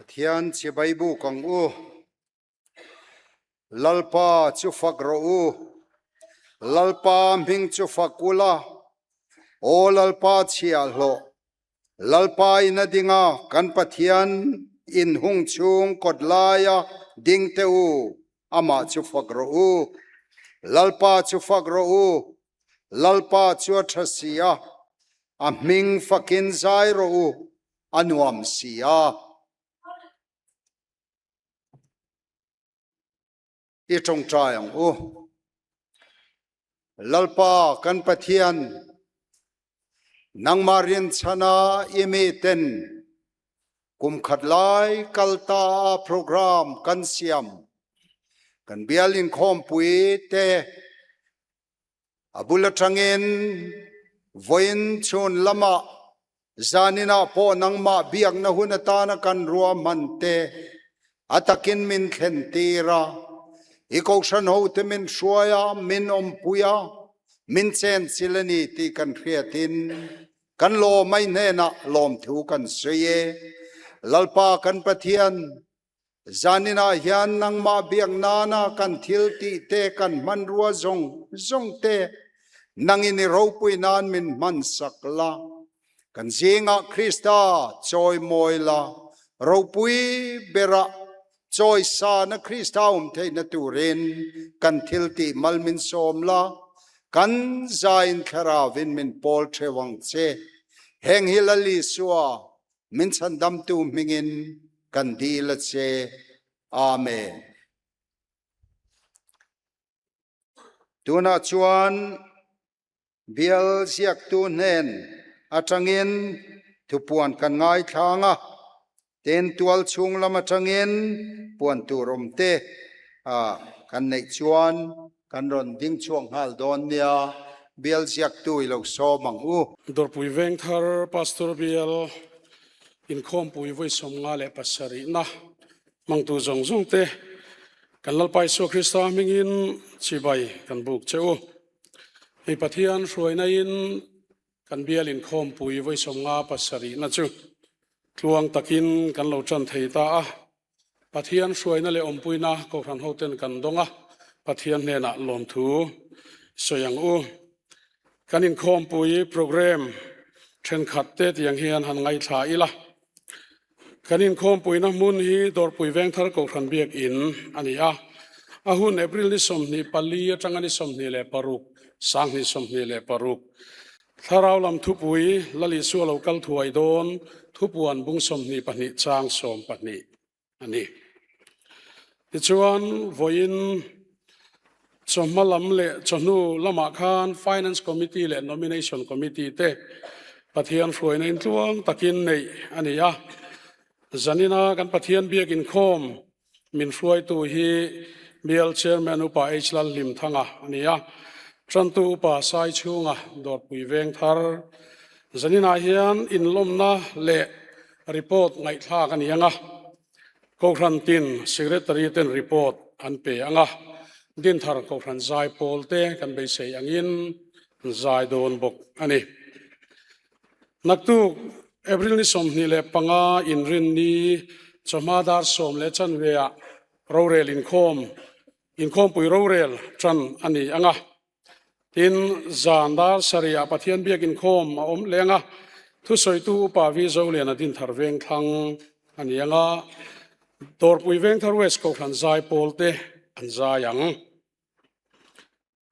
Pathian chibai buk ang u. Lalpa chu fak rawh u. Lalpa hming chu fak ula. Aw Lalpa chhiahhlawh. Lalpa in a ding a, kan Pathian in hung chhung kawt laia ding teh u, amah chu fak rawh u. Lalpa chu fak rawh u. Lalpa chu a tha si a, a hming fakin zai rawh u, a nuam si a. I tawngtai ang u. Lalpa kan Pathian, nangmah rinchhana i mi ten kum khat lai kal ta a program kan siam kan bial inkhawmpui te A bul atangin vawiin chhun lamah zaninah pawh nangmah biakna hun atana kan ruahman te a takin min thlen tir a, i kohhran hote min hruai a, min awmpui a, min chenchilh a ni tih kan hriatin kan lawmai hnenah lawmthu kan sawi e. Lalpa kan Pathian, Zaninah hian nangmah biak nana kan thil tih te, kan hmanrua zawng zawng te nangin i ropui nan min hmansak la. Kan zingah Krista chawimawi la, ropui berah chawisana Krista awm theihna turin kan thil tih mal min sawm la, kan zain thlarauvin min pawl theuh ang che. Heng hi Lal Isua Min chhandamtu hmingin kan dil a che. Amen. Tunah chuan bial ziaktu hnen atangin thupuan kan ngaithlang a, tin tual chhung lam atangin puan tur awm te kan neih chuan Kan rawn ding chhuak nghal dawn nia, bial ziaktu i lo sawm ang u. Dawrpui Vengthar Pastor Bial Inkhawmpui vawi 57na hmangtu zawng zawng te kan Lalpa Isua Krista hmingin chibai kan buk che u. Hei Pathian hruaina in kan bial inkhawmpui vawi 57na chu tluang takin kan lo tan thei ta a. Pathian hruaina leh awmpuina Kohhran hoten kan dawng a, Pathian hnenah lawmthu sawi ang u. Kan inkhawmpui programme thenkhat te tiang hian han ngaithla ila. Kan inkhawmpuina hmun hi Dawrpui Vengthar Kohhran Biakinn a ni a. A hun April ni 24 atanga ni 26, 2026. Thlarau lam thupui Lal Isua lo kal thuai dawn thupuan bung 22 chang 12 a ni. Tichuan, vawiin chawhma lam leh chawhnu lamah khan Finance Committee leh Nomination Committee te Pathian hruaina intluang takin neih a ni a. Zanina kan Pathian biak inkhawm Min hruaitu hi Bial Chairman Upa H Lalhlimthanga a ni a, Tantu Upa Saichhunga Dawrpui Vengthar. Zaninah hian inlawmna leh report ngaihthlak a ni ang a, Kohhran tin Secretary ten report an pe ang a, Dinthar Kohhran zai pawl te kan beisei angin an zai dawn bawk a ni. Naktuk April ni 25 inrinni chawhma dar 10:15 ah rorel inkhawm inkhawmpui rorel tan a ni ang a. Tin, zan dar 7 ah Pathian biak inkhawm a awm leng a, thusawitu Upa V Zoliana Dinthar Vengthlang a ni ang a, Dawrpui Vengthar West Kohhran zai pawl te an zai ang.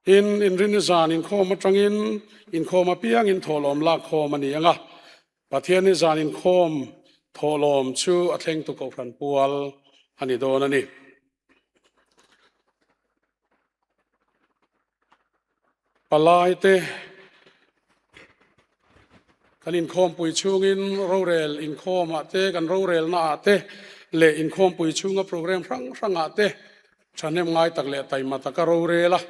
Tin, inrinni zan inkhawm atangin inkhawm apiangin thawhlawm lakkhawm a ni ang a, Pathianni zan inkhawm thawhlawm chu a thlengtu Kohhran pual a ni dawn a ni. Palaite kan inkhawmpui chhungin rorel inkhawmah te, kan rorelnaah te leh inkhawmpui chhunga program hrang hrangah te Thahnem ngai tak leh taima taka rorel a,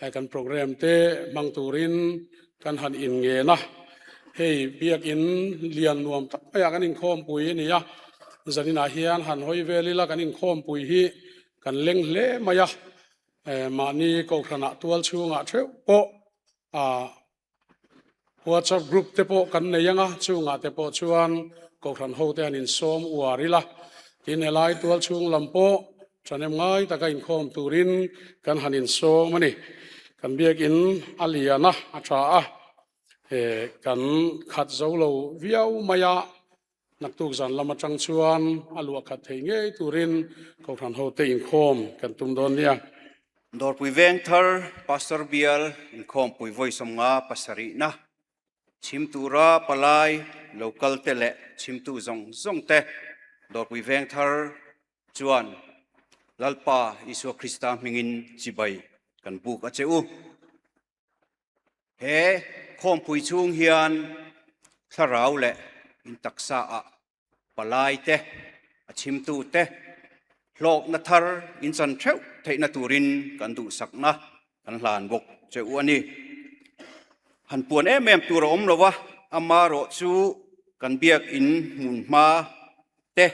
he kan program te hmang turin kan han inngen a. Hei biakin lian nuam tak maiah kan inkhawmpui a ni a, zaninah hian han hawi vel ila kan inkhawmpui hi kan leng hle mai a, mahni kohhranah tual chhungah theuh pawh ah WhatsApp group te pawh kan nei ang a, chungah te pawh chuan Kohhran ho te han insawm uar ila. Tin, helai tual chhung lam pawh ṭhahnem ngai taka inkhawm turin kan han insawm a ni. Kan biakin a lian a, a ṭha a, kan khat zo lo viau mai a, naktuk zan lam aṭang chuan a luah khat thei ngei turin Kohhran hote inkhawm kan tum dawn nia. Dawrpui Vengthar Pastor Bial inkhawmpui vawi 57na Chhim tura palai lo kal te leh chhimtu zawng zawng te Dawrpui Vengthar chuan Lalpa Isua Krista hmingin chibai kan buk a che u. He khawmpui chhung hian thlarau leh intaksa ah palai te, a chhimtu te hlawkna thar in chan theuh theihna turin kan duhsakna kan hlan bawk che u a ni. Han puan em em tur a awm lo a, amarawh chu kan biakin hmun hma te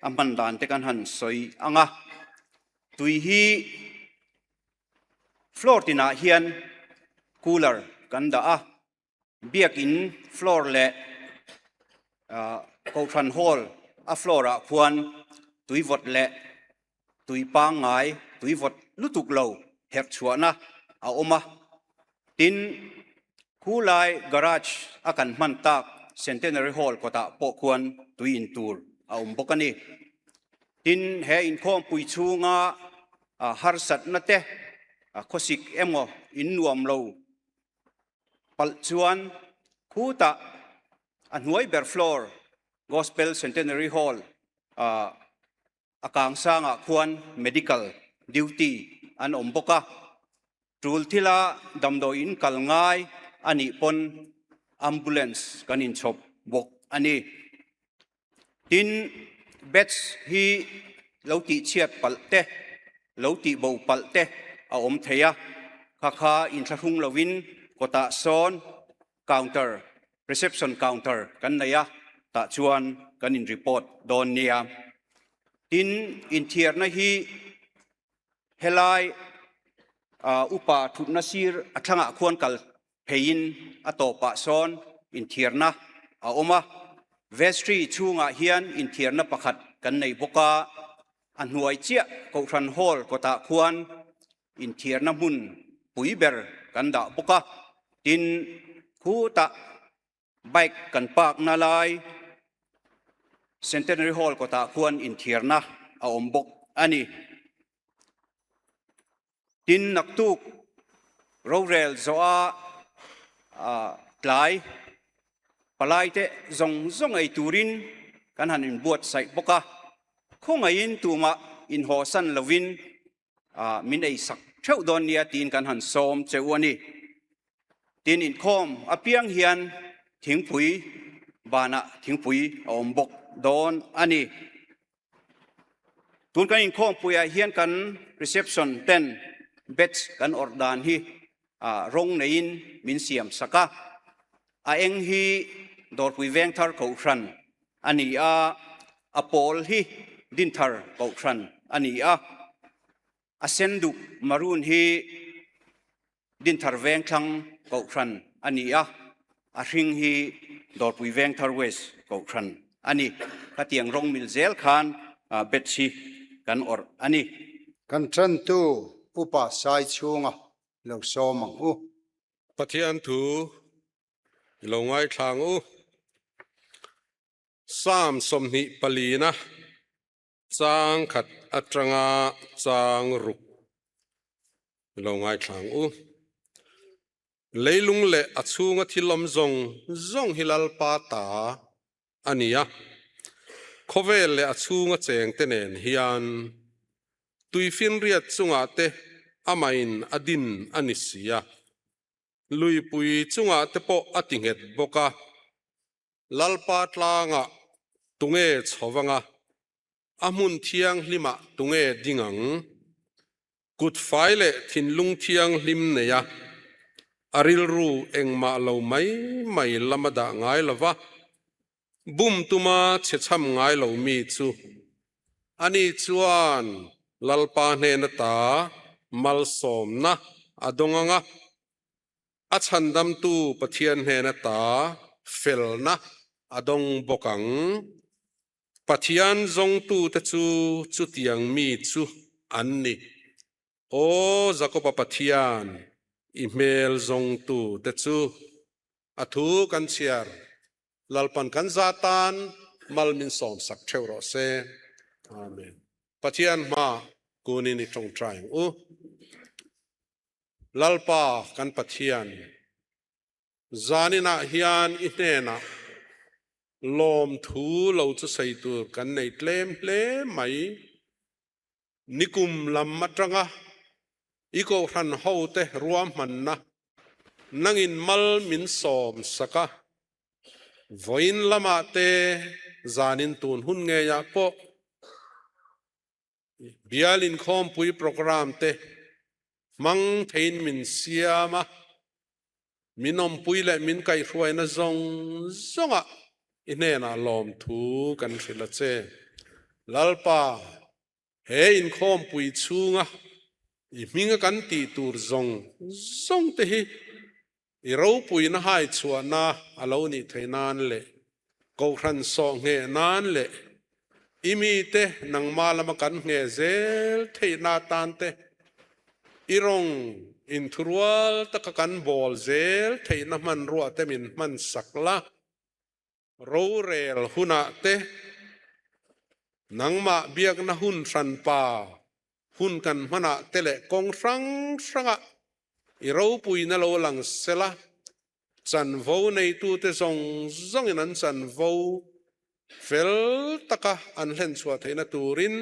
a hman dan te kan han sawi ang a, tui hi floor tinah hian cooler kan dah a. Biakin floor leh Kohhran Hall a floor ah khuan tui vawt leh tui pangngai, tui vawt lutuk lo herh chhuahna a awm a. Tin, khulai garage a kan hman tak Centenary Hall kawtah pawh khuan tui in tur a awm bawk a ni. Tin, he inkhawmpui chhunga harsatna te, khawsik emaw in nuam lo Palh chuan khutah a hnuai ber floor Gospel Centenary Hall ah a kang sangah khuan medical duty an awm bawk a. Tul thila damdawiin kal ngai a nih pawn ambulance kan inchhawp bawk a ni. Tin, batch hi lo tihchhiat palh te, lo tihbo palh te a awm thei a, kha kha inthlahrung lovin kawtah sawn counter, reception counter kan nei a, tah chuan kan in report dawn nia. Tin, inthiarna hi helai upa thutna sir a thlangah khuan kal pheiin a tawpah sawn inthiarna a awm a, vestry chhungah hian inthiarna pakhat kan nei bawk a, a hnuai chiah Kohhran Hall kawtah khuan inthiarna hmun pui ber kan dah bawk a, tin khutah bike kan park na lai Centenary Hall kawtah khuan inthiarna a awm bawk a ni. Tin, naktuk rorel zawha tlai palaite zawng zawng ei turin kan han inbuatsaih bawk a, khawngaihin tumah inhawsan lovin min eisak theuh dawn nia tiin kan han sawm che u a ni. Tin, inkhawm apiang hian thingpui banah thingpui a awm bawk dawn a ni. Tun kan inkhawmpuiah hian kan reception ten batch kan awrh dan hi rawng neiin min siam sak a. A eng hi Dawrpui Vengthar Kohhran a ni a, a pawl hi Dinthar Kohhran a ni a. A sen duk maroon hi Dinthar Vengthlang Kohhran a ni a, a hring hi Dawrpui Vengthar West Kohhran a ni. Khatiang rawng mil zel khan batch hi kan awrh a ni. Kan tantu Upa Saichhunga lo sawm ang u. Pathian thu i lo ngaithlang u. Psalm 24na Chang khat atanga chang ruk lo ngaithlang u. Leilung leh a chhunga thil awm zawng zawng hi Lalpa ta a ni a. Khawvel leh a chhunga chengte nen hian tuifinriat chungah te amahin a din a ni si a. Luipui chungah te pawh a ti nghet bawk a. Lalpa tlangah tunge chho anga, a hmun thianghlimah tunge ding ang? Kut fai leh thinlung thianghlim neia a rilru engmah lo mai mai lama dah ngai lova, bum tuma chhechham ngai lo mi chu ani chuan Lalpa hnen ata malsawmna a dawng anga, A chhandamtu Pathian hnen ata felna a dawng bawk ang. Pathian zawngtute chu chutiang mi chu an ni. Aw Jakoba Pathian, i hmel zawngtute chu. A thu kan chhiar Lalpan kan za tan mal min sawmsak theuh rawh se. Amen. Pathian hma kunin i tawngtai ang u. Lalpa kan Pathian, zaninah hian i hnenah lawmthu lo chu sawi tur kan nei tlem hle mai. Nikum lam atanga i kohhran hote ruahmanna nangin mal min sawm sak a, vawiin lamah te zanin tun hun ngeiah pawh Bial inkhawmpui programme te hmang theiin min siam a, min awmpui leh min kaihhruaina zawng zawngah i hnenah lawmthu kan hrilh a che. Lalpa, he inkhawmpui chhunga i hminga kan tih tur zawng zawng te hi i ropuina hai chhuahna a lo nih theih nan leh Kohhran sawh ngheh nan leh i mite nangmah lama kan ngheh zel theihna atan te, i rawng inthurual taka kan bawl zel theihna hmanrua te min hman sak la, rorel hunah te nangmah biakna hun hranpa hun kan hmanah te leh kawng hrang hrangah i ropuina lo lang sela, Chanvo neitute zawng zawngin an chanvo fel taka an hlenchhuah theihna turin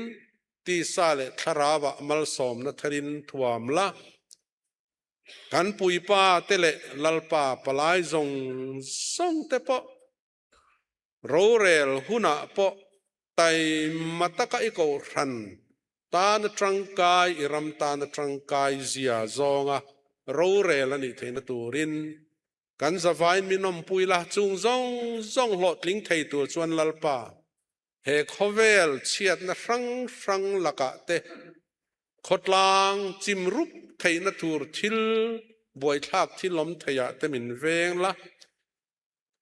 tisa leh thlarauah malsawmna tharin thuam la. Kan puipa te leh Lalpa palai zawng zawngte pawh rorel hunah pawh taima taka i kohhran tana tangkai, i ram tana tangkai zia zawnga rorel a nih theihna turin kan zavain min awmpui la, chung zawng zawng hlawhtling thei tur chuan Lalpa he khawvel chhiatna hrang hrang lakah te khawtlang chim rup theihna tur thil buaithlak thil awm theiah te min veng la.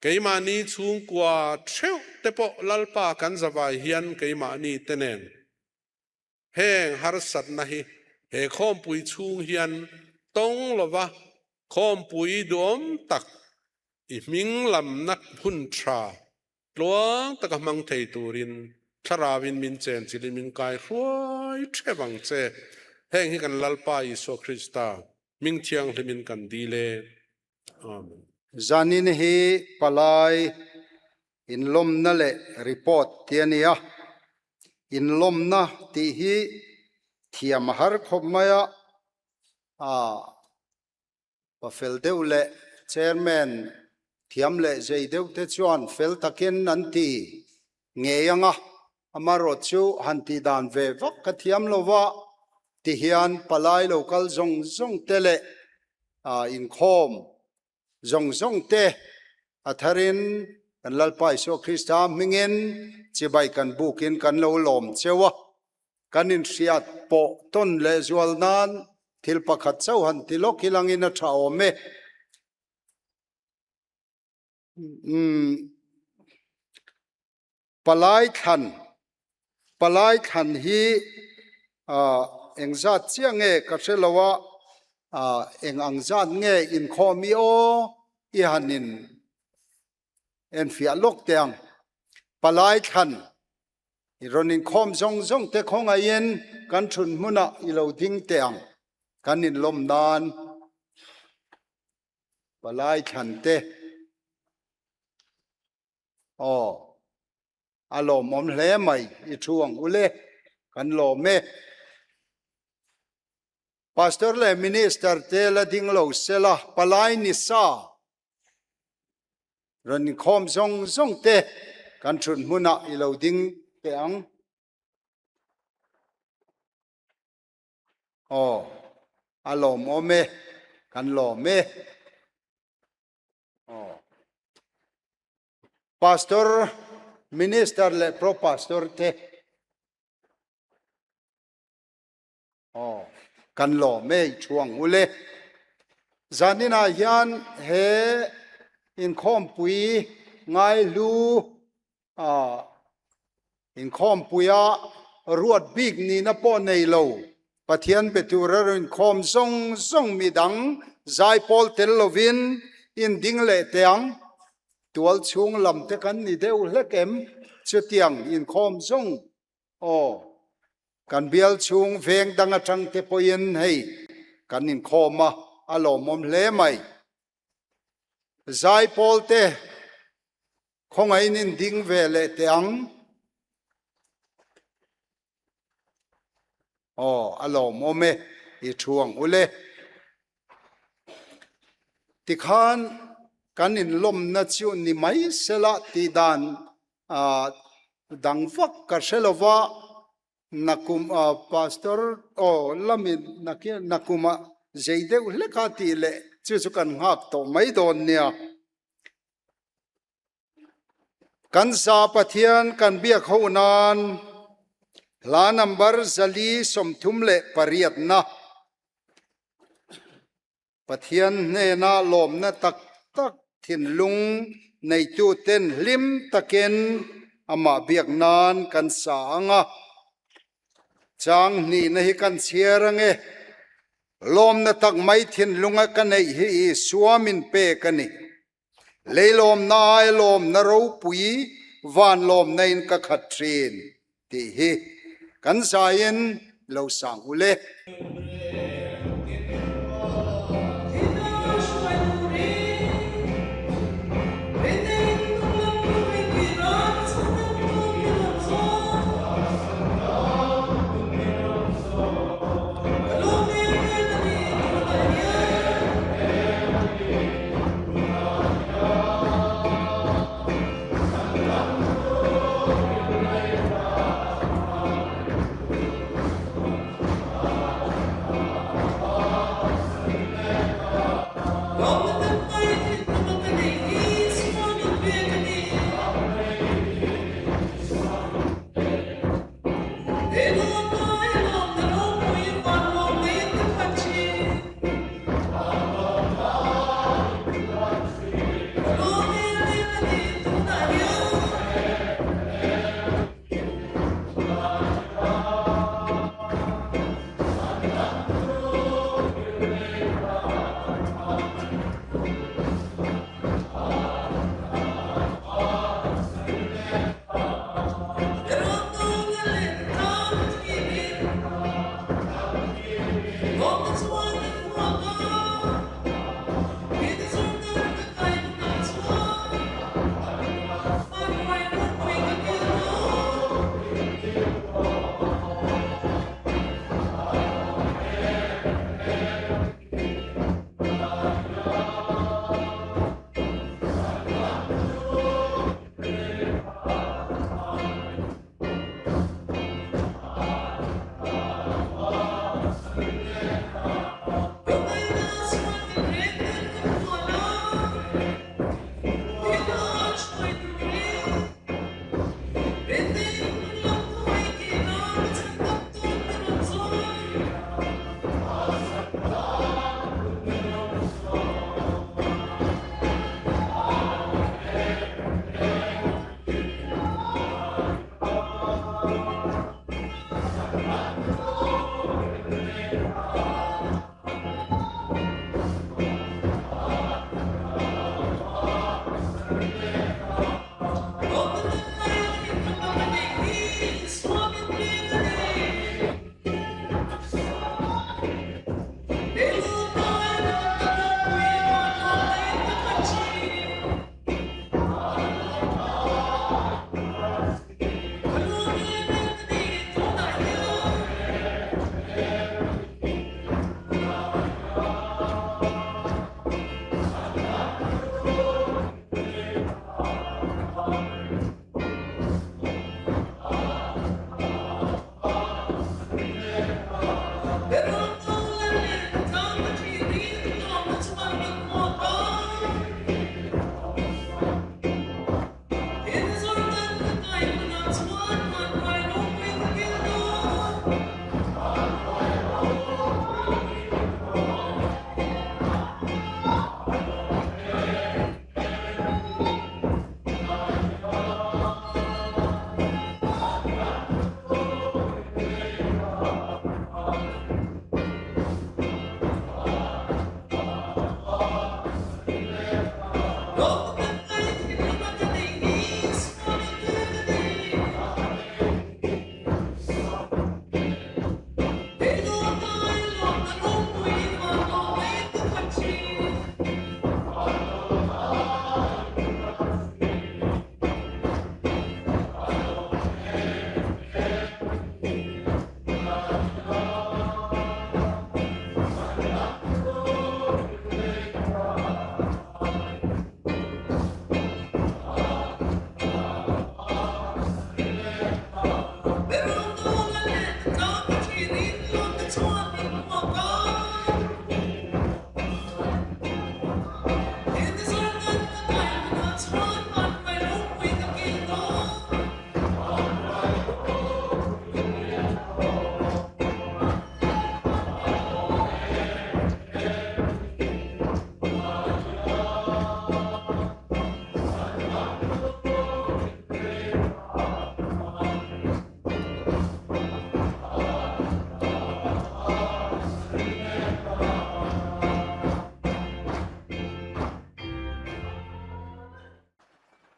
Keimahni chhungkua theuh te pawh Lalpa kan zavai hian keimahni te nen heng harsatna hi he khawmpui chhung hian tawng lova khawmpui duhawm tak i hming lamna hun tha tluang taka hmang thei turin Thlarauin min chenchilhin min kai hruai theuh ang che. Heng hi kan Lalpa Isua Krista hming thianghlimin kan dil e. Amen. Zanin hi palai inlawmna leh report ti a ni a, inlawmna tih hi thiam a har khawp mai a, ah pa fel deuh leh chairman thiam leh zei deuh te chuan fel takin an ti ngei ang a, amaherawh chu han tih dan ve vak ka thiam lo va, tihian palai lo kal zawng zawng te leh inkhawm zawng zawng te a tharin kan Lalpa Isua Krista hmingin chibai kan bukin kan lo lawm cheu a, kan inhriat pawh tawn leh zual nan thil pakhat chauh han ti lawk hi langin a tha awm e. Umm. Palai thlan, Palai thlan hi engzat chiah nge ka hre lo a, eng ang zat nge inkhawm i aw i han in enfiah lawk teh ang. Palai thlan i rawn inkhawm zawng zawng te khawngaihin kan thun hmunah i lo ding teh ang, kan inlawm nan. Palai thlan te. Aw, a lawmawm hle mai, i thu ang u le, kan lawm e. Pastor leh Minister te la ding lo sela, palai ni sa rawn inkhawm zawng zawng te kan thut hmunah i lo ding teh ang. Aw, a lawmawm e, kan lawm e. Pastor, Minister leh Pro Pastor te aw kan lawm e i thu ang u le. Zaninah hian he inkhawmpui ngaihlu ah. Inkhawmpuia ruat bik nihna pawh nei lo, Pathian be tura rinkhawm zawng zawng midang zaipawl tel lovin in ding leh teh ang. Tual chhung lam te kan ni deuh hlek em? Chutiang inkhawm zawng aw kan bial chhung veng dang atang te pawhin hei kan inkhawm a, a lawmawm hle mai. Zaipawl te Khawngaihin in ding ve leh teh ang. Aw, a lawmawm e, i thu ang u le. Tikhan kan inlawmna chu ni mai sela tih dan dang vak ka hre lo va, nakum pastor aw lamin nakumah zei deuh hleka tih leh chu chu kan nghak tawh mai dawn nia. Kan za Pathian kan biak ho nan hla number 438 na Pathian hnena lawmna tak tak thinlung neitu ten hlim takin amah biak nan kan sa anga Chang hnihna hi kan chhiar ange. Lawmna tak mai thinlunga ka neih hi Isua min pek a ni. Lei lawmna ai lawmna ropui van lawmna in ka khat thin tih hi kan zaiin lo sang u le.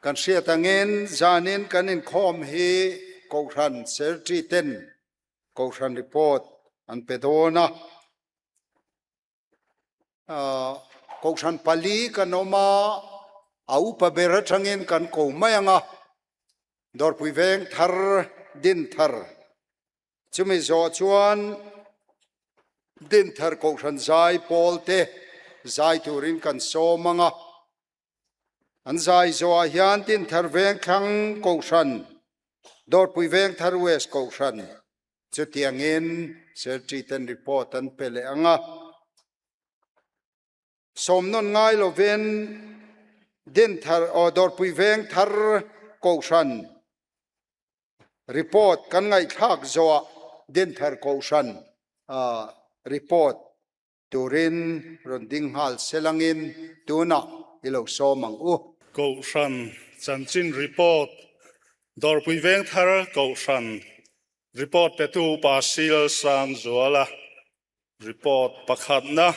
Kan hriat angin zanin kan inkhawm hi Kohhran Secretary ten Kohhran report an pe dawn a. Kohhran pali kan awm a, a upa ber atangin kan ko mai ang a, Dawrpui veng thar din thar chumi zawh chuan din thar Kohhran zai pawl te zai turin kan sawm ang a. An zai zawhah hian Dinthar Vengthlang Kohhran, Dawrpui Vengthar West Kohhran chutiangin Secretary ten report an pe leh ang a. Sawmnawn ngai lovin Dinthar aw Dawrpui Vengthar Kohhran report kan ngaihthlak zawhah Dinthar Kohhran report Turin rawn ding nghal selangin tunah i lo sawm ang u. Kohhran chanchin report, Dawrpui Vengthar Kohhran report petu Upa Sil Sangzuala report pakhatna,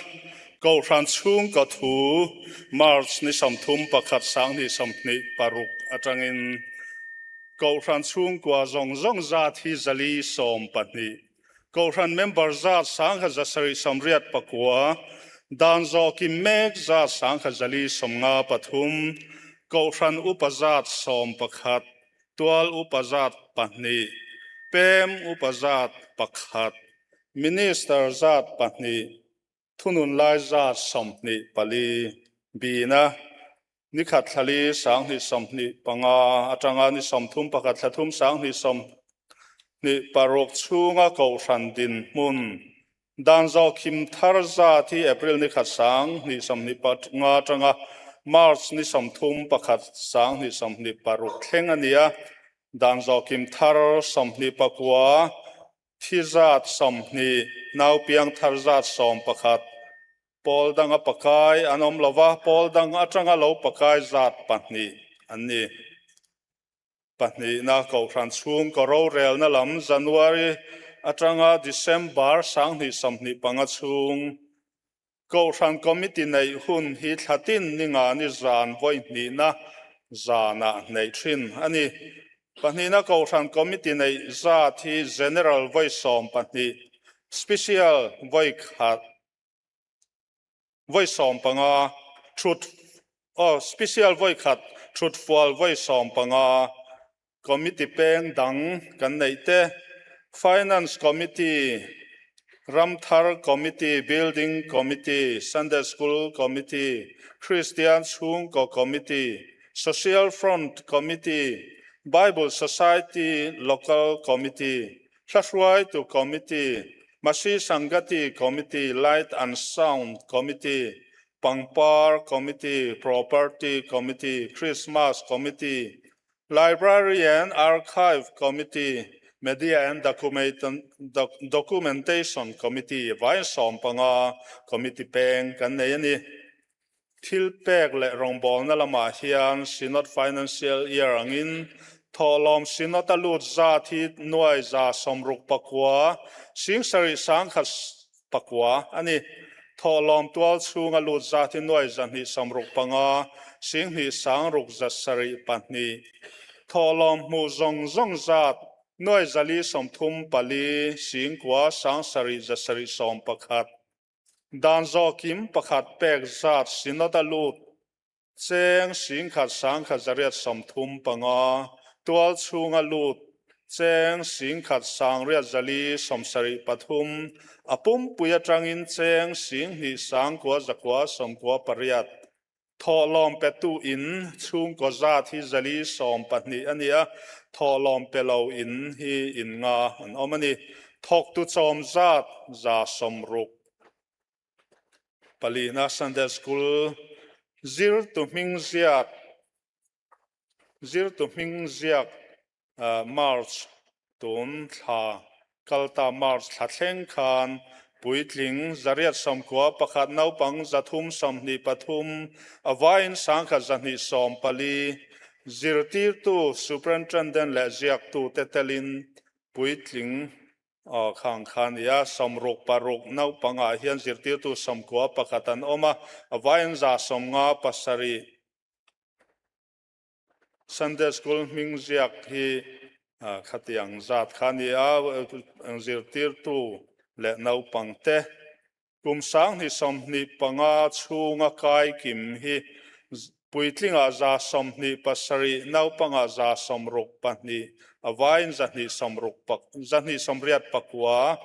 Kohhran chhungkaw thu March ni 30 pakhat 2026 atangin Kohhran chhungkua zawng zawng zat hi 412 Kohhran member zat 1779, dan zawh kim mek zat 1453, Kohhran upa zat 11, tual upa zat 2, pem upa zat 1, minister zat 2, thunun lai zat 24, bina ni khat thla li 2025 atanga ni 31 thla thum 2026 chhunga Kohhran dinhmun dan zawh khim thar zat hi April ni khat 2025 atanga March ni 31 2026 thleng a ni a, dan zawh kim thar 29 thi zat 20 nau piang thar zat 11 Pawl danga pakai an awm lo va, pawl dang atanga lo pakai zat 2 an ni. Pahnihna Kohhran chhung ka rorelna lam January atanga December 2025 chhung Kohhran Committee neih hun hi thlatin ni nga ni zan vawi hnihna zanah neih thin a ni. Pahnihna Kohhran Committee neih zat hi General vawi 12, Special vawi khat, vawi 15 thut aw special vawi khat thut fual vawi 15 committee peng dang kan neih te finance committee ramthar committee building committee Sunday school committee Christian chhungkaw committee social front committee Bible society local committee Hla-hruaitu Committee, Masi Sangati Committee, Light and Sound Committee, Pangpar Committee, Property Committee, Christmas Committee, Library and Archive Committee, Media and Documentation Committee vaiin 15 committee peng kan nei a ni. Thil pek leh rawngbawlna lamah hian Synod Financial Year angin thawhlawm Synod a lut zat hi nuai 69 7,100 pakua a ni. Thawhlawm tual chhunga lut zat hi nuai 265 2,672. Thawhlawm hmuh zawng zawng zat nuai 434 9 7,711. Dan zawh kim pakhat pek zat Synod a lut cheng 1,000 1,835, tual chhunga lut cheng 1,000 9,473, a pumpui atangin cheng 2,000 9,998. Thawhlawm petu in chhungkaw zat hi 412 a ni a, thawhlawm pe lo in hi in nga an awm a ni. Thawktu chawm zat 60. Palina Sunday School zirtu hming ziak zirtu hming ziak March tun thla kalta March thla thleng khan puitling 891 naupang 323 avaiin 1,214 zirtirtu superintendent leh ziaktu te telin puitling khang khan nia 66 naupangah hian zirtirtu 91 an awm a, avaiin 57. Sunday School hming ziak hi khatiang zat kha a ni a, zirtirtu leh naupangte Kum 2025 chhunga kai kim hi puitlingah 77, naupangah 62, a vaiin 269.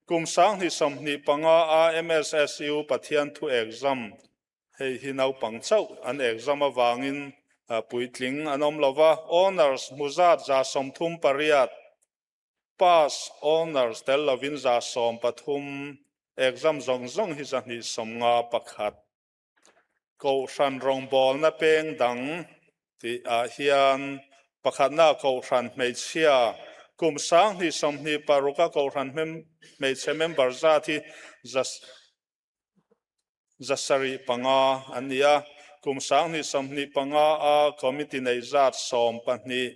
Kum 2025 a MSSU Pathian thu exam, hei hi naupang chauh an exam avangin puitling an awm lova, Honours hmu zat 38, Pass, Honours tel lovin 13, exam zawng zawng hi 251. Kohhran rawngbawlna peng dang tih ah hian pakhatna Kohhran hmeichhia kum 2026 a Kohhran hmeichhe member zat hi 75 an ni a, kum 2025 a committee nei zat 12.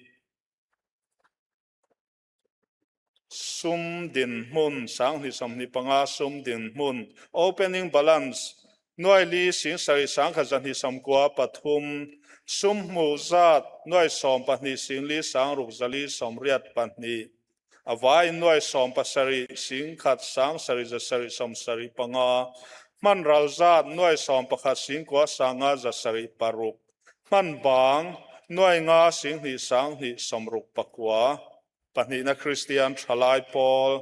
Sum dinhmun 2025 sum dinhmun opening balance nuai li sing sarih sangkhat 293 sum hmuh zat nuai 12 sing li sang ruk zali 82 a vaiin nuai 17 sing khat sang sarih 775 hman ral zat nuai 11 sing kua sanga 606 Hman bang nuai nga sing hnih sang hnih 69 pahnihna Kristian thalai pawl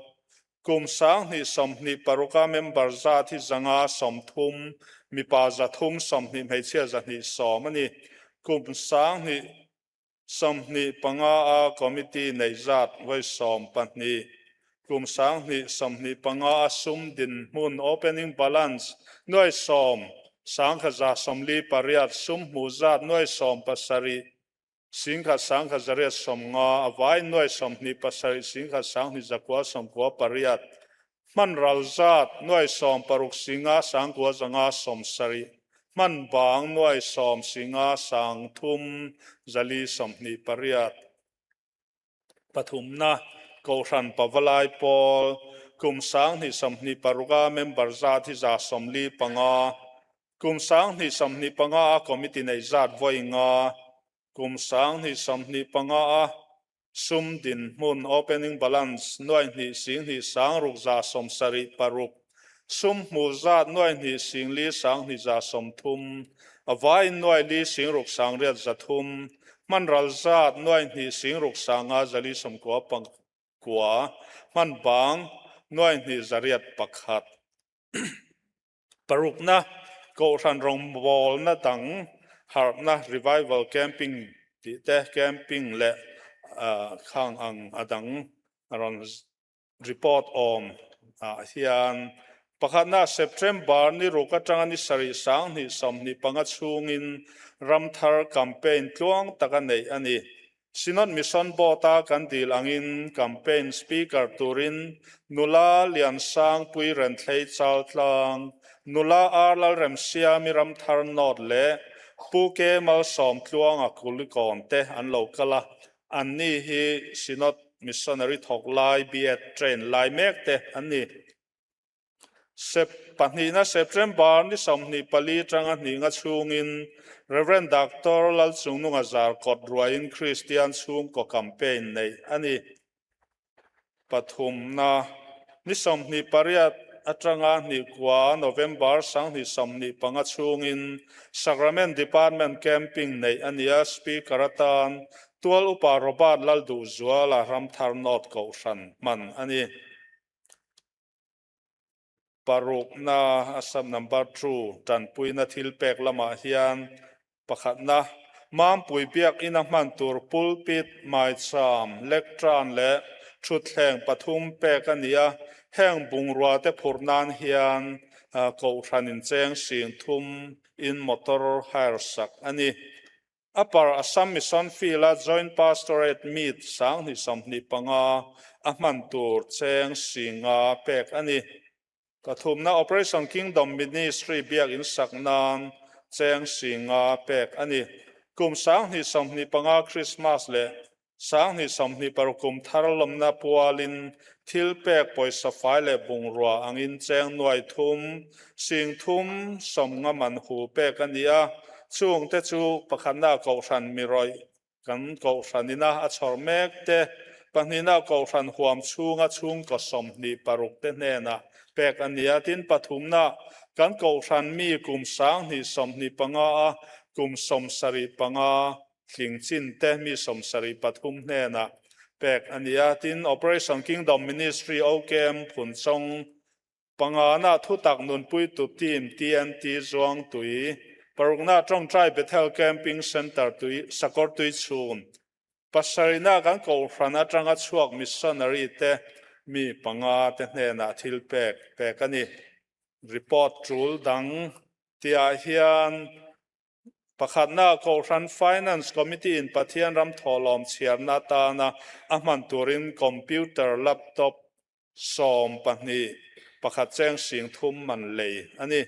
kum 2026 a member zat hi 130 mipa 320 hmeichhia 210 a ni. Kum 2025 a committee nei zat vawi 12 kum 2025 a sum dinhmun opening balance nuai 10 sangkhat 48 sum hmuh zat nuai 17 singkhat sangkhat 890 a vai nuai 27 singkhat sang hnih zakua 98 hman ral zat nuai 16 singa sangkua 570 hman bang nuai 10 singa sang thum 428. Pathumna, Kohhran Pavalai Pawl, kum 2026 a member zat hi 45, kum 2025 a committee nei zat vawi nga, kum 2025 a sum dinhmun opening balance nuai hnih sing hnih sang ruk 76, sum hmuh zat nuai hnih sing li sang hnih 30, a vaiin nuai li sing ruk sang riat 300, hman ral zat nuai hnih sing ruk sanga 499, hman bang nuai hnih 801. Parukna, Kohhran rawngbawlna dang harhna revival camping tih te camping leh khang ang a dang rawn Report awm ah hian pakhatna September ni ruk atanga ni sarih 2025 chhungin Ramthar campaign tluang taka neih a ni. Synod Mission Board a kan dil angin campaign speaker turin nula Liansangpui Renthlei Chaltlang, nula R Lalremsiami Ramthar North leh Pu K Malsawmtluanga Kulikawn te an lo kal a, Anni hi Synod Missionary thawk lai B.Ed train lai mek te an ni. Sep pahnihna September ni 24 tanga hninga chhungin Rev. Doctor Lalchungnunga Zarkawt ruaiin Kristian chhungkaw campaign neih a ni. Pathumna, ni 28 atanga hnih kua November 2025 chhungin Sacrament Department Camping neih a ni a, Speaker atan Tual Upa Robert Lalduhzuala Ramthar North Kohhran hman a ni. Parukna, a sub number two, tanpuina thil pek lamah hian pakhatna, Mampui biakina hman tur pulpit, maicham, lectern leh thutthleng pathum pek a ni a, heng bungrua te phurh nan hian Kohhran incheng sing thum in motor hire sak a ni. Upper Assam Mission Field-a Joint Pastorate Meet 2025 a hman tur cheng singa pek a ni. Pathumna Operation Kingdom Ministry biakin sak nan cheng singa pek a ni. Kum 2025 Christmas leh 2026 kum thar lawmna pualin thil pek pawisa fai leh bungrua angin cheng nuai thum sing thum sawm nga man hu pek a ni a, chungte chu pakhatna Kohhran mi rawih. Kan Kohhran ina a chhawr mek te, pahnihna Kohhran huam chhunga chhungkaw 26 te hnenah pek a ni a. Tin, pathumna kan Kohhran mi kum 2025 a kum 75 tling chin te mi 73 hnenah pek a ni a. Tin, Operation Kingdom Ministry, OKM, Phunchawng Pangana thutak nunpuitu team TNT Zuangtui, parukna tawngtai Bethel Camping Centre tui Sakawr tui chhun, pasarihna kan Kohhran atanga chhuak missionary te mi panga te hnenah thil pek pek a ni. Report tul dang tihah hian Pakhatna, Kohhran Finance Committee in Pathian ram thawhlawm chhiarna atana a hman turin computer, laptop, 12, pakhat cheng sing thum man lei a ni.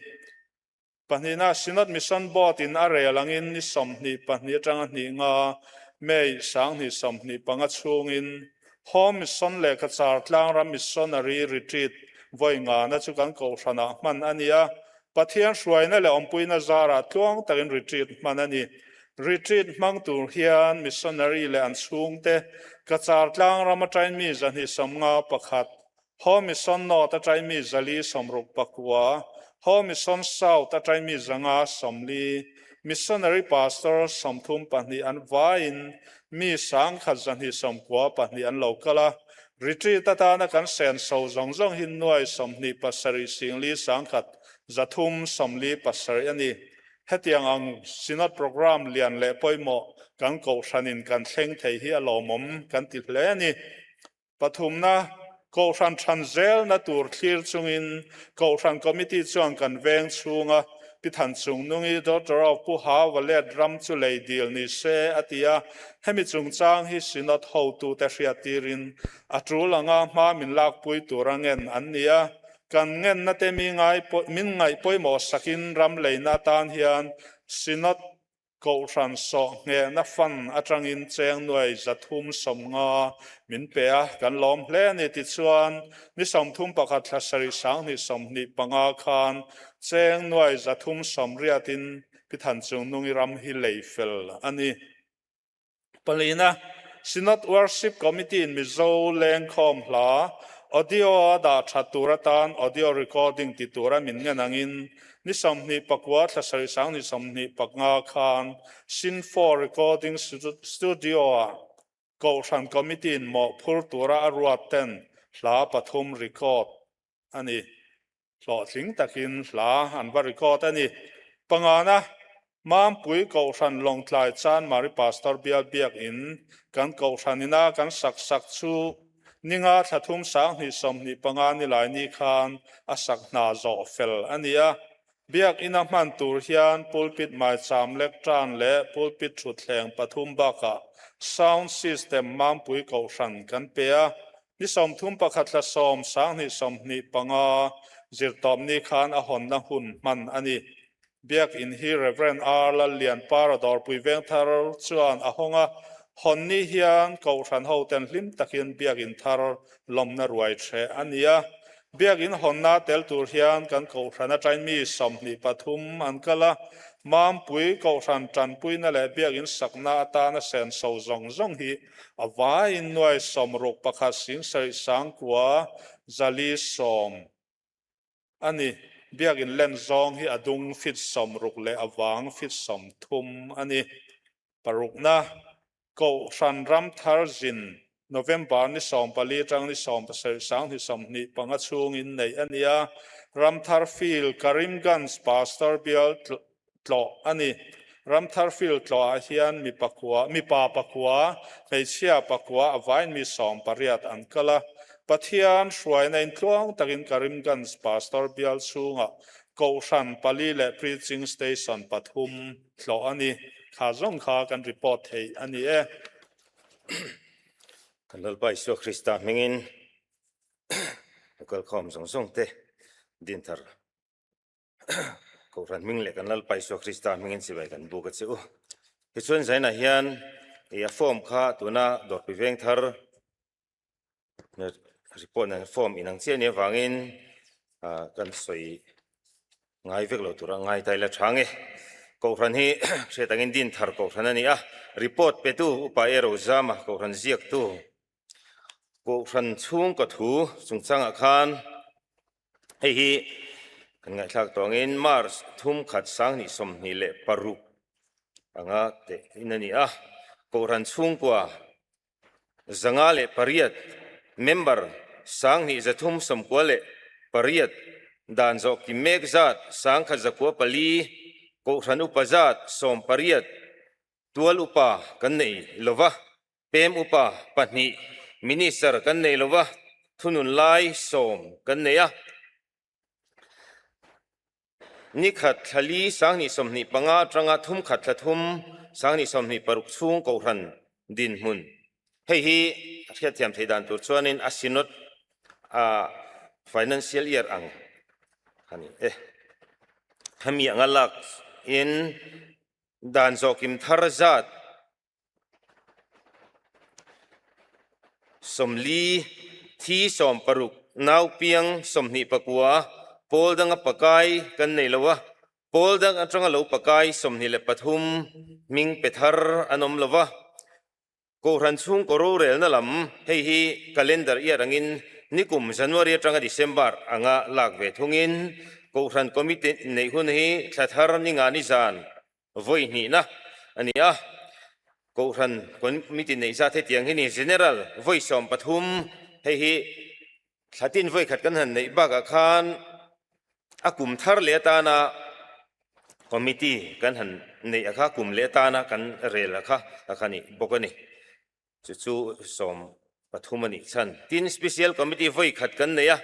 Pahnihna, Synod Mission Board in a rel angin ni 22 atanga hnih nga May 2025 chhungin Home Mission lehkha char tlangram Missionary Retreat vawi ngana chu kan Kohhranah hman a ni a. Pathian hruaina leh awmpuina zarah tluang takin retreat hman a ni. Retreat hmang tur hian missionary leh an chhungte Cachar tlangram aṭain mi 251, Home Mission North aṭain mi 469, Home Mission South aṭain mi 540, Missionary Pastor 32 an vaiin mi 1292 an lo kal a. Retreat atana kan senso zawng zawng hi nuai 27 singli 1000 347 a ni. Hetiang ang Synod Programme lian leh pawimawh kan Kohhranin kan thleng thei hi a lawmawm kan ti hle a ni. Pathumna, Kohhran than zelna tur thlir chungin Kohhran Committee chuan kan veng chhunga Pi Than Chungnungi daughter of Pu Ha Valet ram chu lei dil ni se a ti a, hemi chungchang hi Synod hotute hriattirin a tul anga hma min lakpui tur a ngen an ni a. Kan ngenna te mi ngai min ngaih pawimawh sakin ram leina atan hian Synod Kohhran sawh nghehna fund atangin cheng nuai 350 min pe a, kan lawm hle a ni. Tichuan, ni 31 thla sarih 2025 khan cheng nuai 380in Pi Than Chungnungi ram hi lei fel a ni. Palina, Synod Worship Committee in Mizo lengkhawm hla audio a dah that tur atan audio recording ti tura min ngen angin ni 29 thla sarih 2025 khan Sinfo Recording Studio ah Kohhran Committee in mawhphur tura a ruat ten hla pathum record a ni. Hlawhtling takin hla an va record a ni. Pangana, Mampui Kohhran Lawngtlai Chanmari Pastor Bial Biakin kan Kohhran ina kan sak sak chu ninga thla thum 2025 ni lai ni khan a sak hna zawh fel a ni a. Biak ina hman tur hian pulpit mai cham lek tan leh pulpit thutthleng pathum bakah sound system Mampui Kohhran kan pe a. Ni 31 thla 10 2025 zirtawp ni khan a hawnna hun hman a ni. Biak in hi Reverend R Lallian Parador pui veng thar chuan a hawnga hawn ni hian Kohhran ho ten hlim takin biak in thar lawmna ruai the a ni a. Biak in hawnna tel tur hian kan Kohhran aṭain mi 23 an kal a. Mampui Kohhran ṭanpuina leh biak in sakna atana senso zawng zawng hi a vaiin nuai 61 sing sarih 9,000 410 a ni. Biak in len zawng hi a dung fit 60 leh a wang fit 30 a ni. Parukna, Kohhran ram thar zin November ni 14 tang ni 17 2025 chhungin nei a ni a. Ramthar Field Karimganj Pastor Bial tlo a ni. Ramthar Field tlo ah hian mi pakua mi pa pakua hmeichhia pakua a vain mi 18 an kal a. Pathian hruaina in tluang takin Karimganj Pastor Bial chhunga Kohhran pali leh preaching station pathum tlo a ni. Kha zawng kha kan report thei a ni e. Kan Lalpa Isua Krista hmingin local khawm zawng zawng te dinthar Kohhran hming leh kan Lalpa Isua Krista hmingin chibai kan buk a che u. Tichuan zainah hian a form kha tuna Dawrpui veng thar report nen form inang chiah nia vangin kan sawi ngai vek lo tura ngai ta ila tha nge. Kohhran hi hriat angin din thar kohhran a ni a, report petu Upa E Rozama kohhran ziaktu kohhran chhungkaw thu chungchangah khan hei hi kan ngaihthlak tawh angin March thumkhat sanghnih 26 anga teh in a ni a, kohhran chhungkua 508 member 2398 dan zawh kim mek zat 1104 kohhran upa zat 18 tual upa kan nei lova pem upa pahnih minister kan nei lova thunun lai sawm kan nei a. Ni khat thla li 2025 atanga thum khat thla thum 2026 chhung kohhran dinhmun. Hei hi a hriatthiam theih dan tur chuanin a Synod a financial year ang a ni e. Hemi anga lak in dan zawhkim thar zat 40 thi 60 naupiang 29 pawl danga pakai kan nei lo a, pawl dang atanga lo pakai 23 hming pe thar an awm lo va. Kohhran chhungkaw rorelna lam hei hi calendar year angin nikum January atanga December anga lak ve thungin Kohhran Committee neih hun hi thla thar ni nga ni zan Vawi hnihna a ni a, Kohhran Committee neih zat hetiang hi ni General vawi 13 hei hi thla tin vawi khat kan han neih bakah khan a kum thar leh atana Committee kan han neih a kha kum leh atana kan rel a kha a kha ni bawk a ni. Chu chu 13 a nih chhan. Tin, Special Committee vawi khat kan nei a,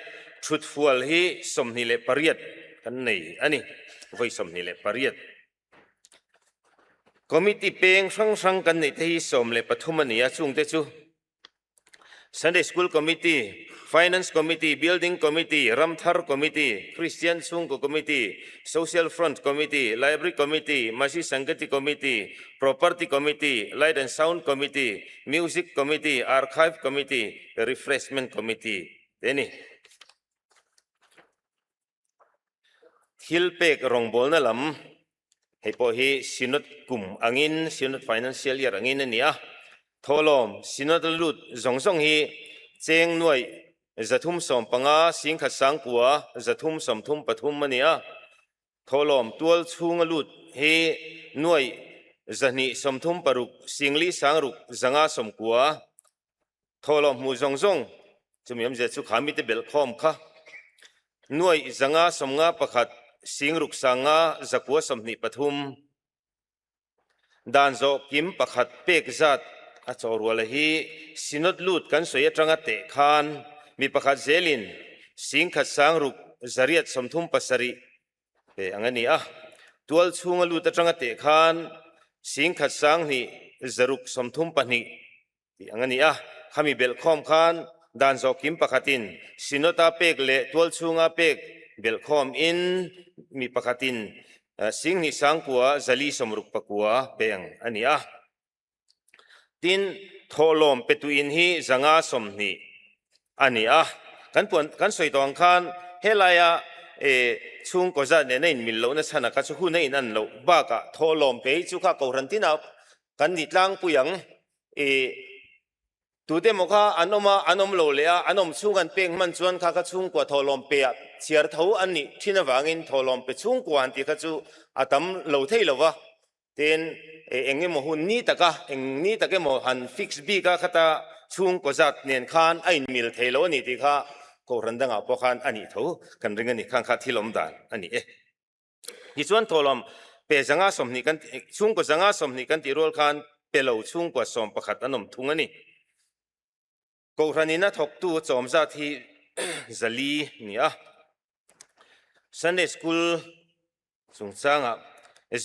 thutfual hi 28 kan nei a ni, vawi 28. Committee peng hrang hrang kan neih te hi 13 a ni a, chungte chu Sunday School Committee, Finance Committee, Building Committee, Ramthar Committee, Christian Chhungkaw Committee, Social Front Committee, Library Committee, Masi Sangati Committee, Property Committee, Light and Sound Committee, Music Committee, Archive Committee, Refreshment Committee te a ni. Thil pek rawngbawlna lam, hei pawh hi Synod kum angin, Synod Financial Year angin a ni a. Thawhlawm Synod a lut zawng zawng hi cheng nuaih 315 singkhat sangkua 333 a ni a. Thawhlawm tual chhunga lut hi nuaih 236 singli sangruk 590 thawhlawm hmuh zawng zawng chumi awmzia chu kha mite belhkhawm kha nuaih 551 singruk sanga 923 Dan zawh kim pakhat pek zat a chaw ruala hi Synod lut kan sawi atanga teh khan mi pakhat zelin 10,000 sangruk 837 pe ang a ni a. Tual chhunga lut atanga teh khan 10,000 sanghnih zaruk 32 tih ang a ni a. Khami belhkhawm khan dan zawh kim pakhatin Synod-a pek leh tual chhunga pek belhkhawm in mi pakhatin 10,000 sangkua 469 peng a ni a. Tin, thawhlawm petuin hi 520 a ni a. Kan puan kan sawi tawh ang khan helaia chhungkaw zat nena inmil lohna chhan a kha chu hun a in an loh bakah thawhlawm pe hi chu kha kohhran tinah kan ni tlangpui ang. I tute emaw kha an awm a, an awm lo leh a, an awm chhung an pek hman chuan kha kha chhungkua thawhlawm pe ah chhiar tho an nih thin avangin thawhlawm pe chhungkua han tih kha chu a tam lo thei lo va. Tin, eng emaw hun ni taka, eng ni tak emaw han fix bik a khata chhungkaw zat nen khan a inmil thei lo a ni tih kha Kohhran dangah pawh khan a nih tho kan ring a ni. Khang kha thil awm dan a ni e. Tichuan thawhlawm pe 120 kan chhungkaw 120 kan tih rual khan pe lo chhungkua 11 an awm thung a ni. Kohhran in a thawktu chawm zat hi 400 ni a. Sunday School chungchangah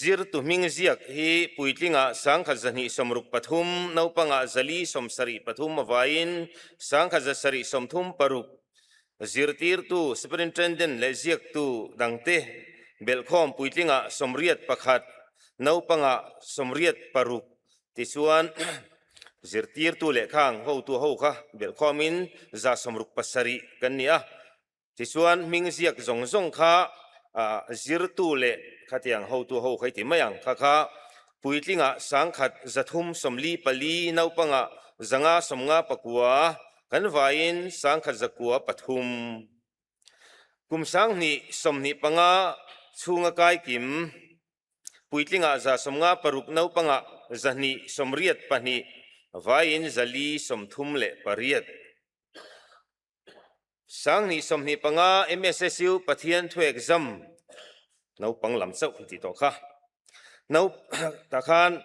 zirtu hming ziak hi puitlingah 1263, naupangah 473 avaiin 1736. Zirtirtu, Superintendent leh ziaktu dangte belhkhawm puitlingah 81, naupangah 86 tichuan zirtirtu lehkhang hotu ho kha belhkhawmin 167 kan ni a. Tichuan hming ziak zawng zawng kha zirtu leh khatiang hotu ho kha i ti mai ang. Kha kha puitlingah 1000 344, naupangah 559, kan vaiin 1103. Kum 2025 chhunga kaikim puitlingah 156, naupangah 282, vaiin 438. 2025 MSSU Pathian thu exam naupang lam chauh an tih tawh kha. Nau tah khan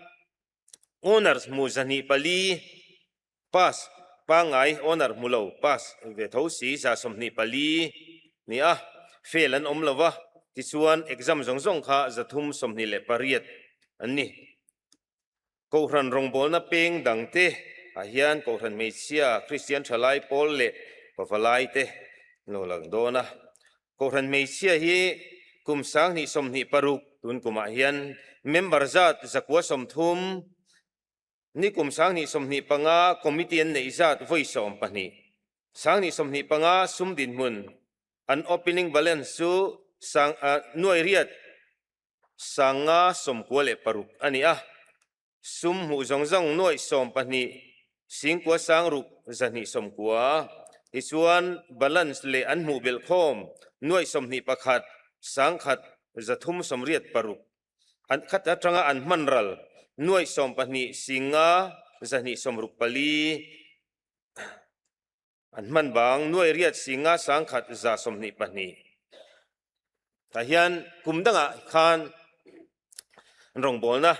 honors hmu 204 pass pangngai honor hmu lo pass ve tho si 124 ni a, fail an awm lo va, tichuan exam zawng zawng kha 328 an ni. Kohhran rawngbawlna peng dangte ah hian Kohhran hmeichhia, Kristian thalai pawl leh pavalai te an lo lang dawn a. Kohhran hmeichhia hi kum 2026 tun kumah hian member zat 130, ni kum 2025 committee an neih zat vawi 12, 2025 sum dinhmun an opening balance chu sang nuai riat 596 a ni a, sum hmuh zawng zawng nuaih 12 singkua 6000 290. Tichuan balance leh an hmuh belh khawm nuaih 21 1000 386 an khat atanga an hman ral nuaih 12 singa 264. An hman bang nuai riat singa 1000 122. Tah hian kum dangah khan an rawngbawlna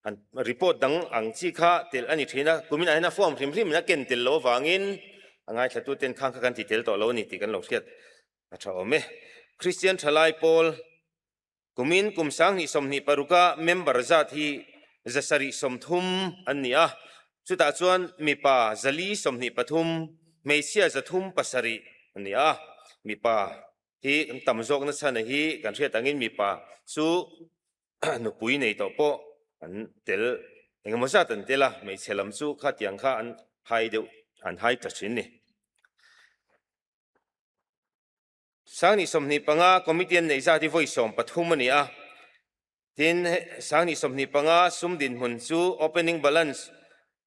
an report dang ang chi kha tel a ni thin a, kumin ah hian a form hrim hrim in a ken tel lo avangin a ngaithla ten khang kha kan ti tel tawh lo a ni tih kan lo hriat a tha awm e. Kristian thalai pawl Kumin kum 2026 a member zat hi 730 an ni a, chutah chuan mipa 423, hmeichhia 307 an ni a. Mipa hi kan tam zawk nachhan a hi kan hriat angin mipa chu nupui nei tawh pawh an tel engemaw zat an tel a, hmeichhe lam chu khatiang kha an hai deuh an hai ta thin ni. 2025 committee an neih zat hi vawi 13 a ni a, tin 2025 sum dinhmun chu opening balance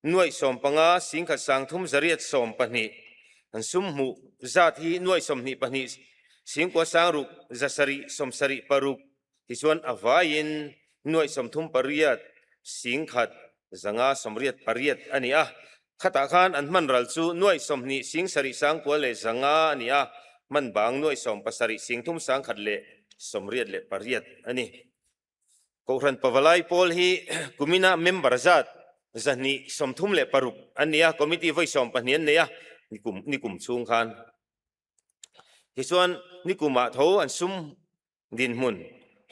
nuaih 15 1000 30 812 an sum hmuh zat hi nuaih 22 singkua 60 776 tichuan a vaiin nuaih 38 1000 588 a ni a. Khatah khan an hman ral chu nuaih 20 sing sarih 9,000 leh 500 a ni a, hman bang nuaih 17 sing thum 1000 leh 88 a ni. Kohhran Pavalai pawl hi kumina member zat 236 an ni a, committee vawi 12 an nei a, nikum nikum chhung khan. Tichuan nikumah tho an sum Dinhmun,